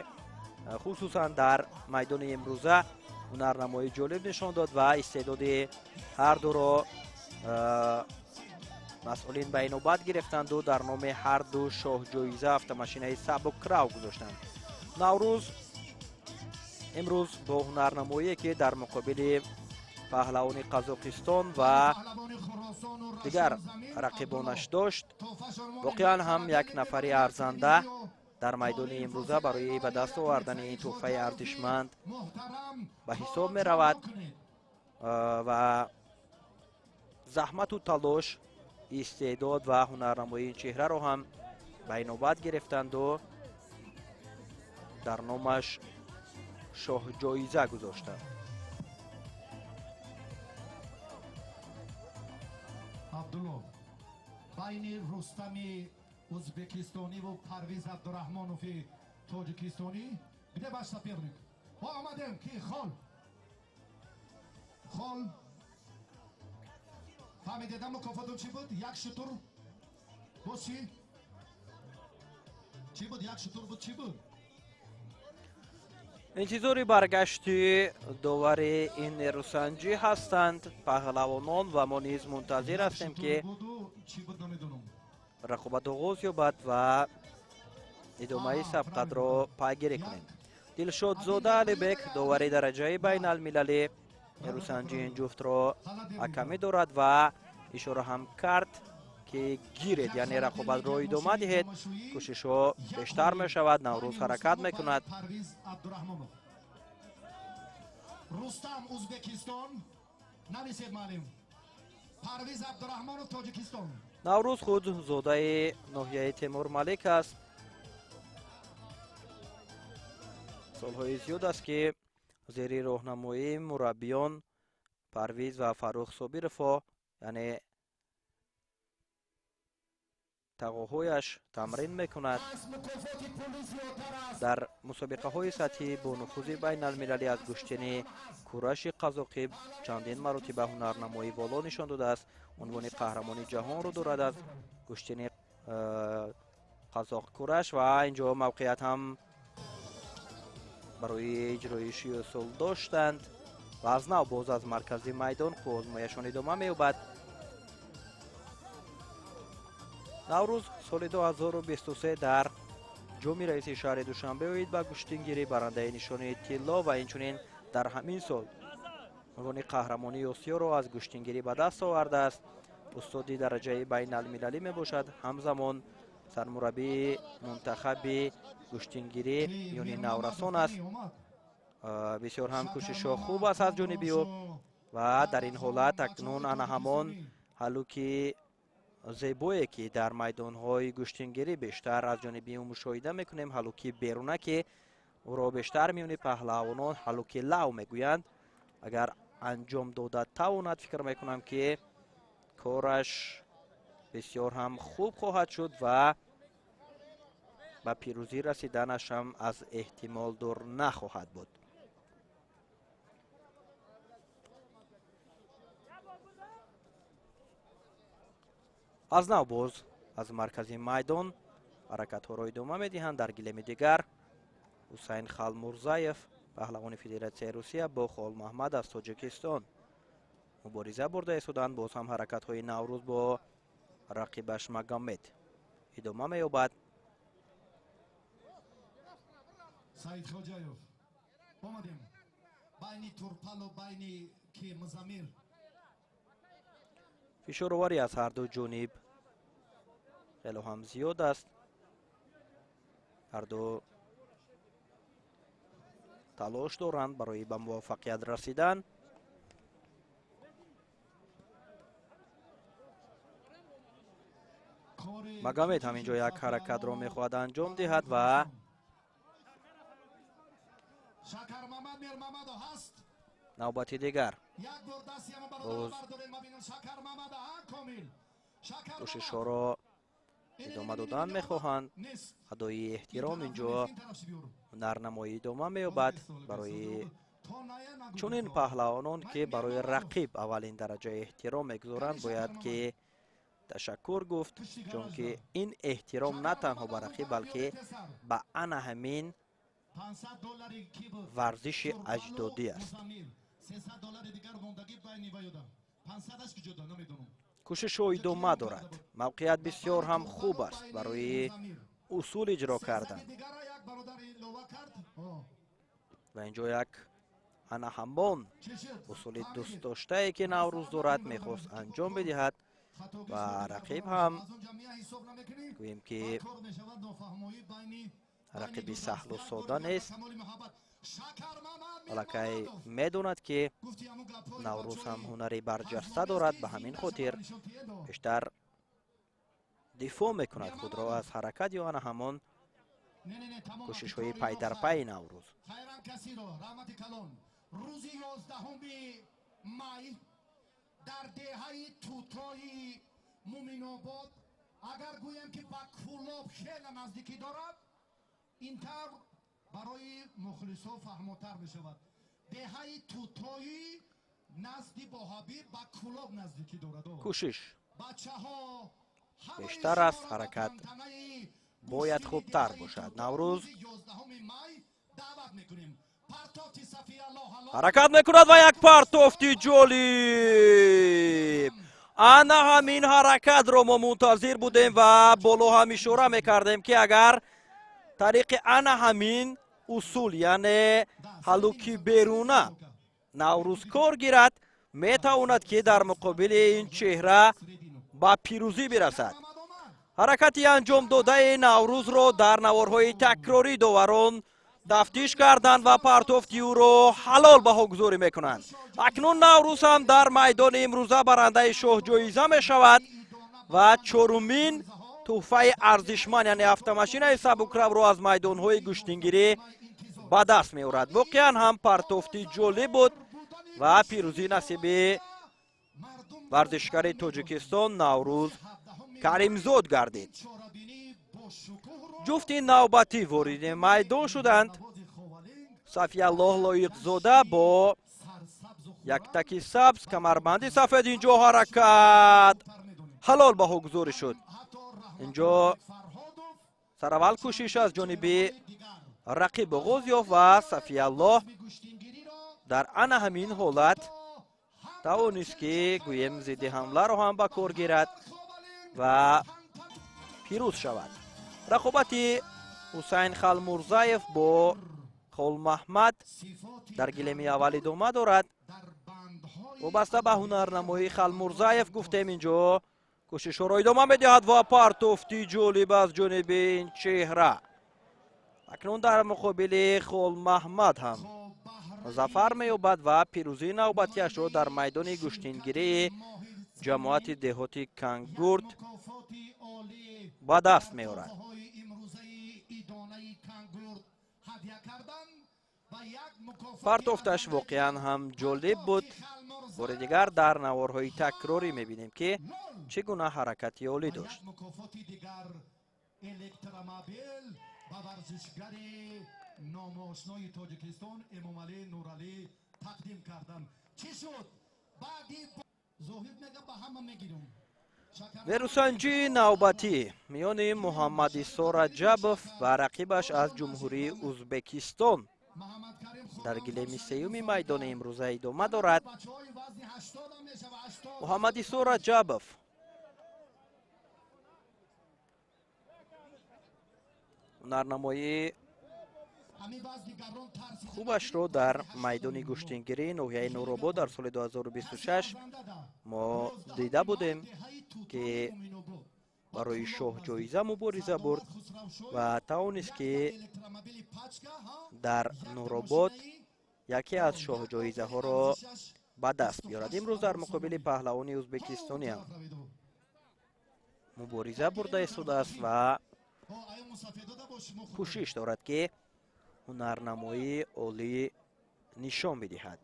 Speaker 1: хусусан дар майдони имрӯза, ҳунарнамоии ҷолиб нишон дод ва истеъдоди ҳар дуро масъулин ба инобат гирифтанду дар номи ҳар ду шоҳҷоиза автомашинаи сабукрав гузоштанд. Наврӯз имрӯз бо ҳунарнамоие, ки дар муқобили паҳлавони Қазоқистон ва дигар рақибонаш дошт, воқеан ҳам як нафари арзанда дар майдони имрӯза барои ба даст овардани ин тӯҳфаи арзишманд ба ҳисоб меравад ва заҳмату талош, истеъдод ва ҳунарнамоии ин чеҳраро ҳам ба инобат гирифтанду дар номаш шоҳҷоиза гузоштанд.
Speaker 2: Абдулло байни Рустами ӯзбекистониву Парвиз Абдураҳмонови тоҷикистонӣ. Где ваш соперник? О, омадем, ки хол хол фаҳмидедам. Мукофотум чӣ буд? Як шутур боз чӣ чӣ буд? Як шутур буд, чӣ буд?
Speaker 1: Интизори баргашти довари ин нерӯсанҷӣ ҳастанд паҳлавонон ва мо низ мунтазир ҳастем, ки рақобат оғоз ёбад ва идомаи сабқатро пайгирӣ кунем. Дилшодзода Алибек, довари дараҷаи байналмилалӣ, нерӯсанҷи ин ҷуфтро ҳакамӣ дорад ва ишора ҳам кард, ки гиред, яъне рақобатро идома диҳед. Кӯшишҳо бештар мешавад, Наврӯз ҳаракат мекунад.
Speaker 2: Рустам Ӯзбекистон нависед, маълим. Парвиз Абдураҳмонов Тоҷикистон.
Speaker 1: Наврӯз худ зодаи ноҳияи Темурмалик аст. Солҳои зиёд аст, ки зери роҳнамоии мураббиён Парвиз ва Фаррух Собировҳо, яъне тағоҳояш, тамрин мекунад. Дар мусобиқаҳои сатҳи бонуфузи байналмилалӣ аз гӯштини кураши қазоқӣ чандин маротиба ҳунарнамоии воло нишон додааст. Унвони қаҳрамони ҷаҳонро дорад аз гӯштини қазоқ кураш ва инҷо мавқеият ҳам барои иҷроиши усул доштанд ва аз нав боз аз маркази майдон қувваозмояшон идома меёбад. Наврӯз соли 2023 дар Ҷоми раиси шаҳри Душанбе оид ба гӯштингирӣ, барандаи нишони тилло ва инчунин дар ҳамин сол унвони қаҳрамонии Осиёро аз гӯштингирӣ ба даст овардааст. Устоди дараҷаи байналмилалӣ мебошад, ҳамзамон сармураббии мунтахаби гӯштингирӣ миёни наврасон аст. Бисёр ҳам кӯшишҳо хуб аст аз ҷониби ӯ ва дар ин ҳолат акнун ана ҳамон ҳалуки зебое, ки дар майдонҳои гӯштингирӣ бештар аз ҷониби ӯ мушоҳида мекунем, ҳалуки беруна, ки ӯро бештар миёни паҳлавонон ҳалуки лав мегӯянд, агар анҷом дода тавонад, фикр мекунам, ки кораш бисёр ҳам хуб хоҳад шуд ва ба пирӯзӣ расиданаш ҳам аз эҳтимол дур нахоҳад буд. Аз нав боз аз маркази майдон ҳаракатҳоро идома медиҳанд. Дар гилеми дигар Ҳусайн Халмурзаев, паҳлавони Федератсияи Русия, бо Холмаҳмад аз Тоҷикистон мубориза бурда истоданд. Боз ҳам ҳаракатҳои Наврӯз бо рақибаш Магомед идома меёбад.
Speaker 2: Саид Хоҷаев, омадем байни Турпалу байни ки Музамир.
Speaker 1: Фишороварӣ аз ҳарду ҷониб хело ҳам зиёд аст. Ҳарду талош доранд барои ба муваффақият расидан. Магомед ҳаминҷо як ҳаракатро мехоҳад анҷом диҳад ва навбати дигар боз кӯшишҳоро идома додан мехоҳанд. Адои эҳтиром инҷо ҳунарнамоӣ идома меёбад барои чунин паҳлавонон, ки барои рақиб аввалин дараҷаи эҳтиром мегузоранд, бояд ки ташаккур гуфт, чунки ин эҳтиром на танҳо ба рақиб, балки ба ана ҳамин варзиши аҷдодӣ аст. Кӯшишҳо идома дорад. Мавқеият бисёр ҳам хуб аст барои усул иҷро кардан ва инҷо як ана ҳамон усули дӯстдоштае, ки Наврӯз дорад, мехост анҷом бидиҳад ва рақиб ҳам гӯем, ки рақиби саҳлу сода нест. Аллакай медонад, ки Наврӯз ҳам ҳунари барҷаста дорад, ба ҳамин хотир бештар дифоъ мекунад худро аз ҳаракат ё ана ҳамон кӯшишҳои пайдарпайи Наврӯз.
Speaker 2: Рӯзи 11 май дар деҳаи Тутои Муминобод, агар гӯем, ки ба Кӯлоб хеле наздикӣ дорад, ин тавр барои мухлисо фаҳмотар мешавад. Деҳаи Тутои назди Боҳабиб ба Кӯлоб наздикӣ дорад.
Speaker 1: Кӯшиш
Speaker 2: бачаҳо
Speaker 1: бештар аст, ҳаракат бояд хубтар бошад. Наврӯз ҳаракат мекунад ва як партофти ҷолиб. Ана ҳамин ҳаракатро мо мунтазир будем ва боло ҳам ишора мекардем, ки агар тариқи ана ҳамин усул, яъне ҳалуки беруна, Наврӯз кор гирад, метавонад, ки дар муқобили ин чеҳра ба пирӯзӣ бирасад. Ҳаракати анҷом додаи Наврӯзро дар наворҳои такрорӣ доварон тафтиш карданд ва партофти ӯро ҳалол баҳогузорӣ мекунанд. Акнун Наврӯз ҳам дар майдони имрӯза барандаи шоҳҷоиза мешавад ва чорумин тӯҳфаи арзишманд, яъне автомашинаи сабукравро аз майдонҳои гӯштингирӣ ба даст меорад. Воқеан ҳам партофти ҷолиб буд ва пирӯзӣ насиби варзишгари Тоҷикистон Наврӯз Каримзод гардид. Ҷуфти навбатӣ вориди майдон шуданд. Сафияллоҳ Лоиқзода бо яктаки сабз, камарбанди сафед. Инҷо ҳаракат ҳалол баҳогузорӣ шуд. Инҷо сараввал кӯшиш аз ҷониби рақиб оғоз ёфт ва Сафияллоҳ дар ана ҳамин ҳолат тавонист, ки гӯем зидди ҳамларо ҳам ба кор гирад ва пирӯз шавад. Рақобати Ҳусайн Халмурзаев бо Холмаҳмад дар гилеми аввал идома дорад. Вобаста ба ҳунарнамоии Халмурзаев гуфтем, инҷо кӯшишҳоро идома медиҳад ва партофти ҷолиб аз ҷониби ин чеҳра. Акнун дар муқобили Холмаҳмад ҳам зафар меёбад ва пирӯзии навбатиашро дар майдони гӯштингирии ҷамоати деҳоти Кангурт ба даст меорад. Партофташ воқеан ҳам ҷолиб буд. Бори дигар дар наворҳои такрорӣ мебинем, ки чӣ гуна ҳаракати олӣ дошт.
Speaker 2: Номошнои Тоҷикистон Эмомалӣ Нуралӣ тақдим карданд. Чӣ шуд? Баъди Зоҳид мега ба ҳама мегирам.
Speaker 1: Верусанҷии навбатӣ миёни Муҳаммадисо Раҷабов ва рақибаш аз Ҷумҳурии Узбекистон дар гилеми сеюми майдони имрӯза идома дорад. Муҳаммадисо Раҷабов ҳунарнамоии хубашро дар майдони гӯштингирии ноҳияи Нуробод дар соли 2026 мо дида будем, ки барои шоҳҷоиза мубориза бурд ва тавонист, ки дар Нуробод яке аз шоҳҷоизаҳоро ба даст биёрад. Имрӯз дар муқобили паҳлавони ӯзбекистониам мубориза бурда истодааст ва кӯшиш дорад, ки ҳунарнамоии олӣ нишон бидиҳад.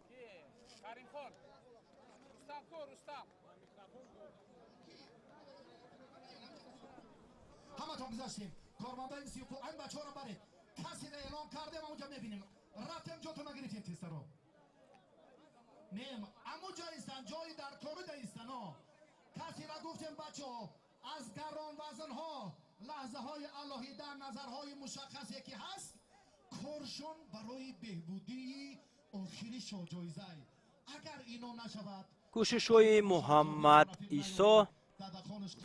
Speaker 2: Ҳаматон гузаштем. Кормандаи ин бачаҳоро баред. Касеро эълон кардем, онҷа мебинем. Рафтем, ҷотона гирифтем тестаро. Не, амуҷа истан, ҷои дар корида истано. Касеро гуфтем, бачаҳо, аз гаронвазнҳо лаҳзаҳои алоҳида, назарҳои мушаххасе ки ҳаст, коршон барои беҳбудии охири шоҳҷоизай. Агар ино нашавад,
Speaker 1: кӯшишҳои Муҳаммад Исо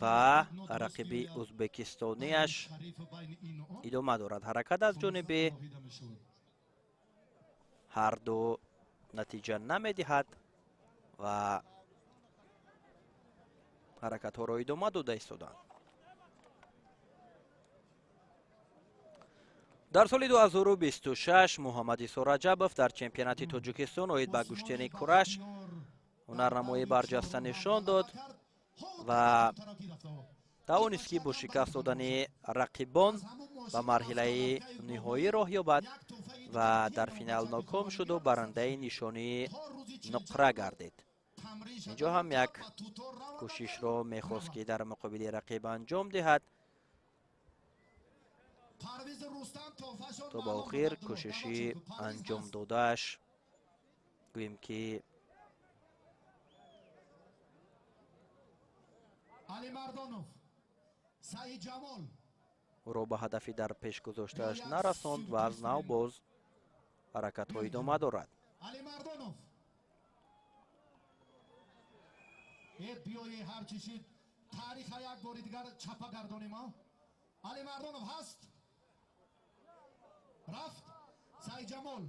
Speaker 1: ва рақиби ӯзбекистониаш идома дорад. Ҳаракат аз ҷониби ҳарду натиҷа намедиҳад ва ҳаракатҳоро идома дода истоданд. Дар соли 2026 Муҳаммадисо Раҷабов дар чемпионати Тоҷикистон оид ба гӯштини кураш ҳунарнамоии барҷаста нишон дод ва тавонист, ки бо шикаст додани рақибон ба марҳилаи ниҳоӣ роҳ ёбад ва дар финал ноком шуду барандаи нишонии нуқра гардид. Инҷо ҳам як кӯшишро мехост, ки дар муқобили рақиб анҷом диҳад. То ба охир кӯшиши анҷом додааш гӯем, ки ӯро ба ҳадафи дар пеш гузоштааш нарасонд ва аз нав боз ҳаракатҳо идома дорад.
Speaker 2: Тариха як бори дигар чапа гардонем. Алимардонов ҳаст, рафт. Саидҷамол,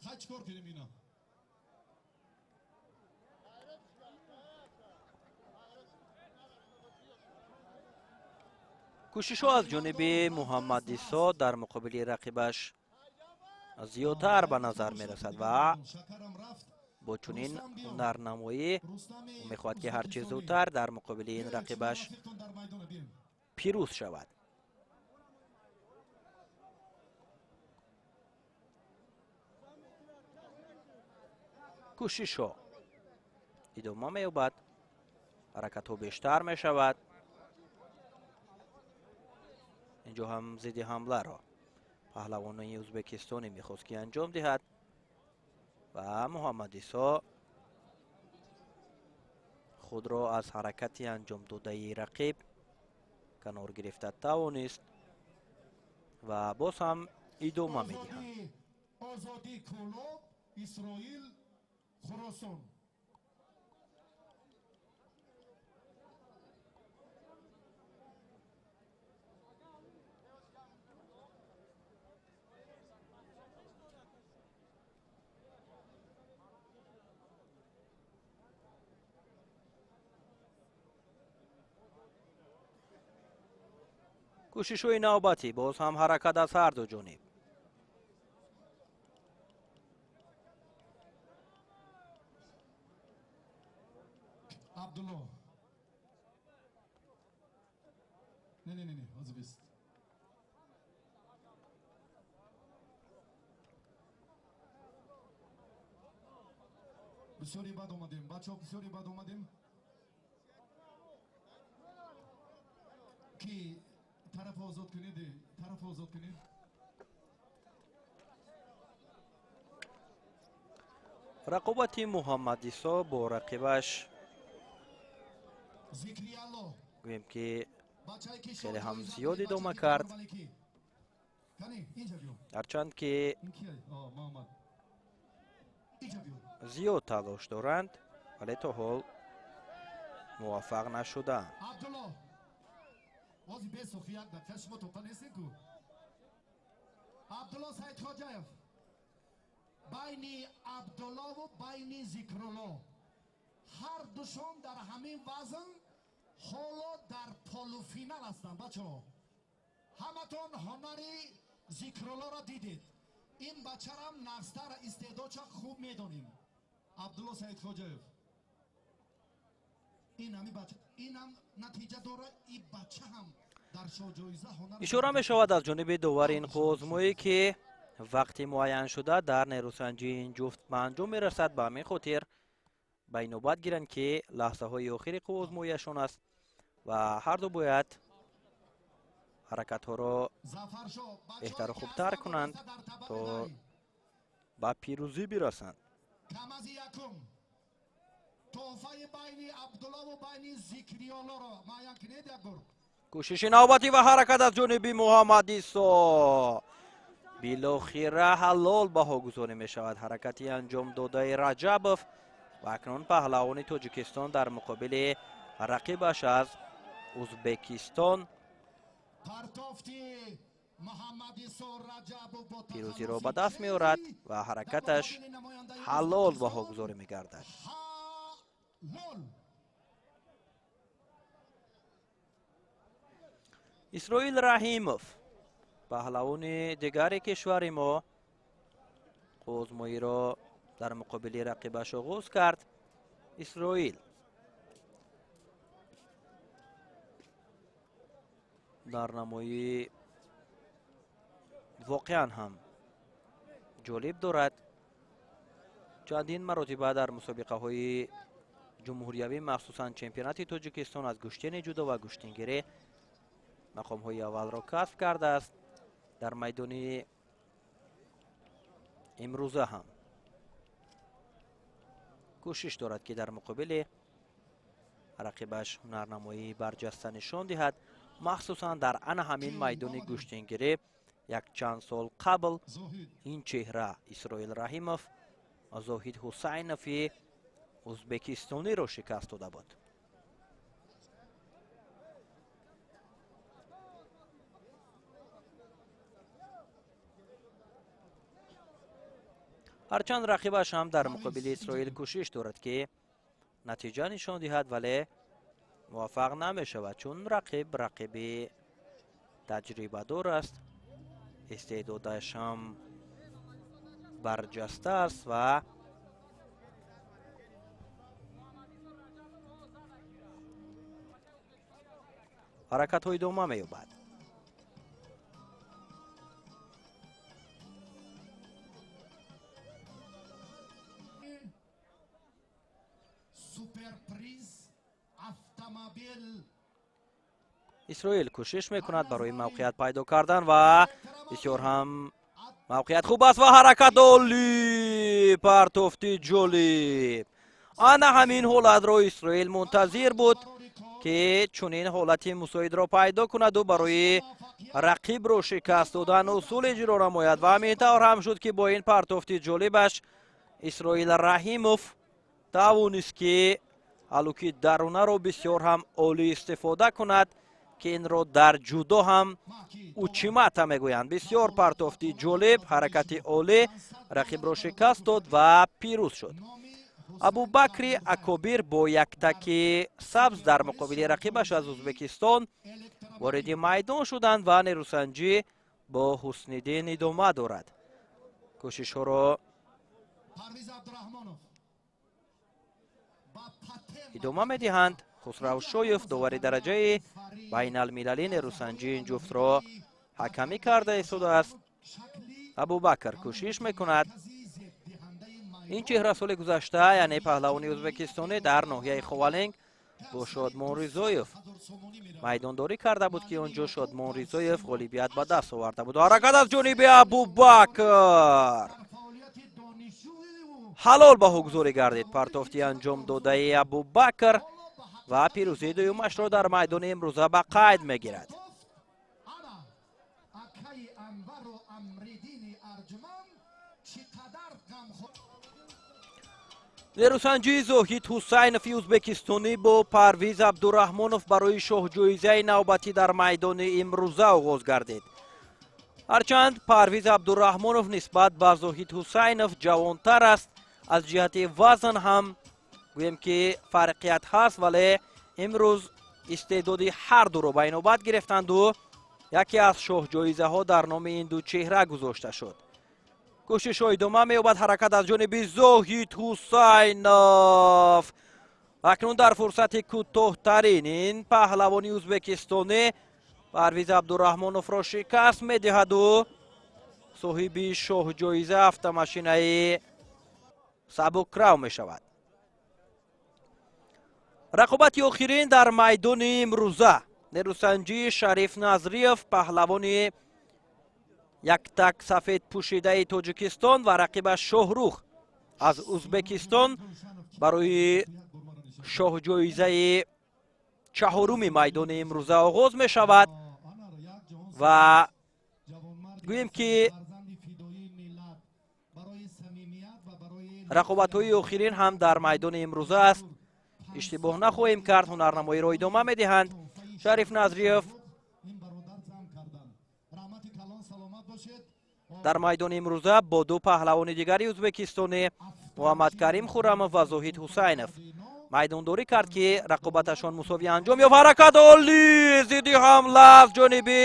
Speaker 2: хай чӣ кор кунем ино?
Speaker 1: Кӯшишҳо аз ҷониби Муҳаммадисо дар муқобили рақибаш зиёдтар ба назар мерасад ва бо чунин ҳунарнамоӣ ӯ мехоҳад, ки ҳарчи зудтар дар муқобили ин рақибаш пирӯз шавад. Кӯшишҳо идома меёбад, ҳаракатҳо бештар мешавад. Инҷо ҳам зидди ҳамларо паҳлавонони ӯзбекистонӣ мехост, ки анҷом диҳад ва Муҳаммадисо худро аз ҳаракати анҷомдодаи рақиб канор гирифта тавонист ва боз ҳам идома медиҳанд.
Speaker 2: Озодӣ Кӯлоб, Исроил, Хуросон.
Speaker 1: Кӯшишҳои навбатӣ, боз ҳам ҳаракат аз ҳар ду ҷониб.
Speaker 2: Абдулло. Не, не, не, не, ҳозир бист. Бисёри бад омадем, бачаҳо, бисёри бад омадем. Ки тараф озод кунед, тараф озод кунед.
Speaker 1: Рақобати Муҳаммад Исо бо рақибаш
Speaker 2: Зикриялло
Speaker 1: гӯем ки хеле ҳам зиёд идома кард. Ҳарчанд ки зиёд талош доранд, вале то ҳол муваффақ нашудаанд.
Speaker 2: Ози бесохи як дақиқа шумо тоқа нестед ку. Абдулло Саидхоҷаев байни Абдуллову байни Зикрулло ҳар душон дар ҳамин вазн ҳоло дар полуфинал ҳастанд. Бачаҳо, ҳаматон ҳунари Зикруллоро дидед. Ин бачарам нағзтар истеъдодша хуб медонем. Абдулло Саидхоҷаев ин ҳами бача, инам натиҷа дора, и бача ҳам дар шоҳҷоиза ҳунар.
Speaker 1: Ишора мешавад аз ҷониби довари ин қӯзмӯӣ, ки вақти муайяншуда дар нерӯсанҷии ин ҷуфт ба анҷом мерасад. Ба ҳамин хотир ба инобат гиранд, ки лаҳзаҳои охири қӯзмӯяшон аст ва ҳар ду бояд ҳаракатҳоро беҳтару хубтар кунанд, то ба пирӯзӣ бирасанд.
Speaker 2: Камази якум тӯҳфаи байни Абдуллову байни Зикриёллоро муайян кунед як бор.
Speaker 1: Кӯшиши навбатӣ ва ҳаракат аз ҷониби Муҳаммад Исо. Билохира ҳалол баҳогузорӣ мешавад ҳаракати анҷомдодаи Раҷабов ва акнун паҳлавони Тоҷикистон дар муқобили рақибаш аз Узбекистон пирӯзиро ба даст меорад ва ҳаракаташ ҳалол баҳогузорӣ мегардад. Исроил Раҳимов, паҳлавони дигари кишвари мо, қӯзмӯиро дар муқобили рақибаш оғоз кард. Исроил дар намоӣ воқеан ҳам ҷолиб дорад. Чандин маротиба дар мусобиқаҳои ҷумҳуриявӣ, махсусан чемпионати Тоҷикистон аз гӯштини ҷудо ва гӯштингирӣ мақомҳои аввалро касб кардааст. Дар майдони имрӯза ҳам кӯшиш дорад, ки дар муқобили рақибаш ҳунарнамоии барҷаста нишон диҳад. Махсусан дар ана ҳамин майдони гӯштингирӣ як чанд сол қабл ин чеҳра Исроил Раҳимов Зоҳид Ҳусайнови узбекистониро шикаст дода буд. Ҳарчанд рақибаш ҳам дар муқобили Исроил кӯшиш дорад, ки натиҷа нишон диҳад, вале муваффақ намешавад, чун рақиб рақиби таҷрибадор аст, истеъдодаш ҳам барҷаста аст ва ҳаракатҳо идома меёбад. Исроил кӯшиш мекунад барои мавқеият пайдо кардан ва бисёр ҳам мавқеият хуб аст ва ҳаракат олӣ, партофти ҷолиб. Ана ҳамин ҳолатро Исроил мунтазир буд, ки чунин ҳолати мусоидро пайдо кунаду барои рақибро шикаст додан усул иҷро намояд. Ва ҳамин тавр ҳам шуд, ки бо ин партофти ҷолибаш Исроил Раҳимов тавонист, ки ҳалуки дарунаро бисёр ҳам олӣ истифода кунад, ки инро дар ҷудо ҳам учимата мегӯянд. Бисёр партофти ҷолиб, ҳаракати олӣ, рақибро шикаст дод ва пирӯз шуд. Абубакри Акобир бо яктаки сабз дар муқобили рақибаш аз Узбекистон Вориди майдон шуданд ва нерӯсанҷӣ бо Ҳусниддин идома дорад. Кӯшишҳоро идома медиҳанд. Хусрав Шоев, довари дараҷаи байналмилалӣ, нерӯсанҷии ин ҷуфтро ҳакамӣ карда истодааст. Абубакр кӯшиш мекунад. Ин чеҳра соли гузашта, яъне паҳлавони ӯзбекистонӣ, дар ноҳияи Ховалинг бо Шодмон Ризоев майдондорӣ карда буд, ки он ҷо Шодмон Ризоев ғолибият ба даст оварда буд. Ҳаракат аз ҷониби Абубакр ҳалол баҳогузорӣ гардид. Партофти анҷом додаи Абубакр ва пирӯзии дуюмашро дар майдони имрӯза ба қайд мегирад. Нерӯсанҷии Зоҳид Ҳусайнови ӯзбекистонӣ бо Парвиз Абдураҳмонов барои шоҳҷоизаи навбатӣ дар майдони имрӯза оғоз гардид. Ҳарчанд Парвиз Абдураҳмонов нисбат ба Зоҳид Ҳусайнов ҷавонтар аст, аз ҷиҳати вазн ҳам гӯем ки фарқият ҳаст, вале имрӯз истеъдоди ҳар дуро ба инобат гирифтанду яке аз шоҳҷоизаҳо дар номи ин ду чеҳра гузошта шуд. Кӯшишҳо идома меёбад. Ҳаракат аз ҷониби Зоҳид Ҳусайнов. Акнун дар фурсати кӯтоҳтарин ин паҳлавони ӯзбекистонӣ Парвиз Абдураҳмоновро шикаст медиҳаду соҳиби шоҳҷоиза автомашинаи сабукрав мешавад. Рақобати охирин дар майдони имрӯза. Нерӯсанҷии Шариф Назриев, паҳлавони яктак сафед пӯшидаи Тоҷикистон, ва рақибаш Шоҳрух аз Ӯзбекистон барои шоҳҷоизаи чаҳоруми майдони имрӯза оғоз мешавад ва гӯем ки рақобатҳои охирин ҳам дар майдони имрӯза аст. Иштибоҳ нахоҳем кард, ҳунарнамоиро идома медиҳанд. Шариф Назриев дар майдони имрӯза бо ду паҳлавони дигари ӯзбекистонӣ Муҳаммадкарим Хуррамов ва Зоҳид Ҳусайнов майдондорӣ кард, ки рақобаташон мусовӣ анҷом ёфт. Ҳаракат олӣ, зидди ҳамла аз ҷониби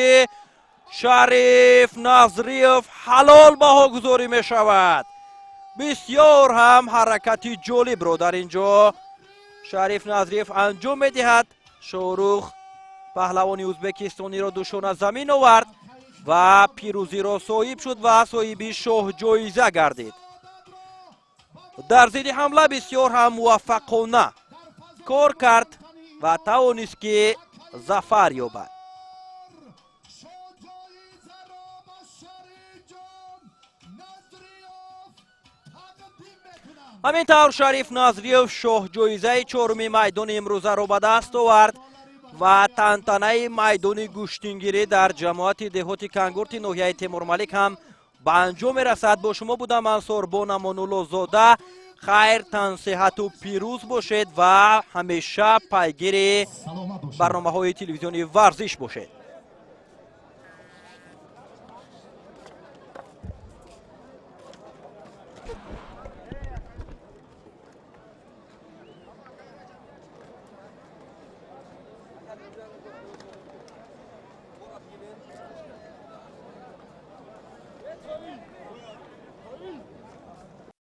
Speaker 1: Шариф Назриев ҳалол баҳогузорӣ мешавад. Бисёр ҳам ҳаракати ҷолибро дар ин ҷо Шариф Назриев анҷом медиҳад. Шоҳрух паҳлавони ӯзбекистониро душона замин овард ва пирӯзиро соҳиб шуд ва соҳиби шоҳҷоиза гардид. Дар зидди ҳамла бисёр ҳам муваффақона кор кард ва тавонист, ки зафар ёбад. Ҳамин тавр Шариф Назриев шоҳҷоизаи чоруми майдони имрӯзаро ба даст овард ва тантанаи майдони гӯштингирӣ дар ҷамоати деҳоти Кангурти ноҳияи Темурмалик ҳам ба анҷом мерасад. Бо шумо будам ман Сорбон Амонуллозода. Хайр, тансиҳату пирӯз бошед ва ҳамеша пайгири барномаҳои телевизиони варзиш бошед.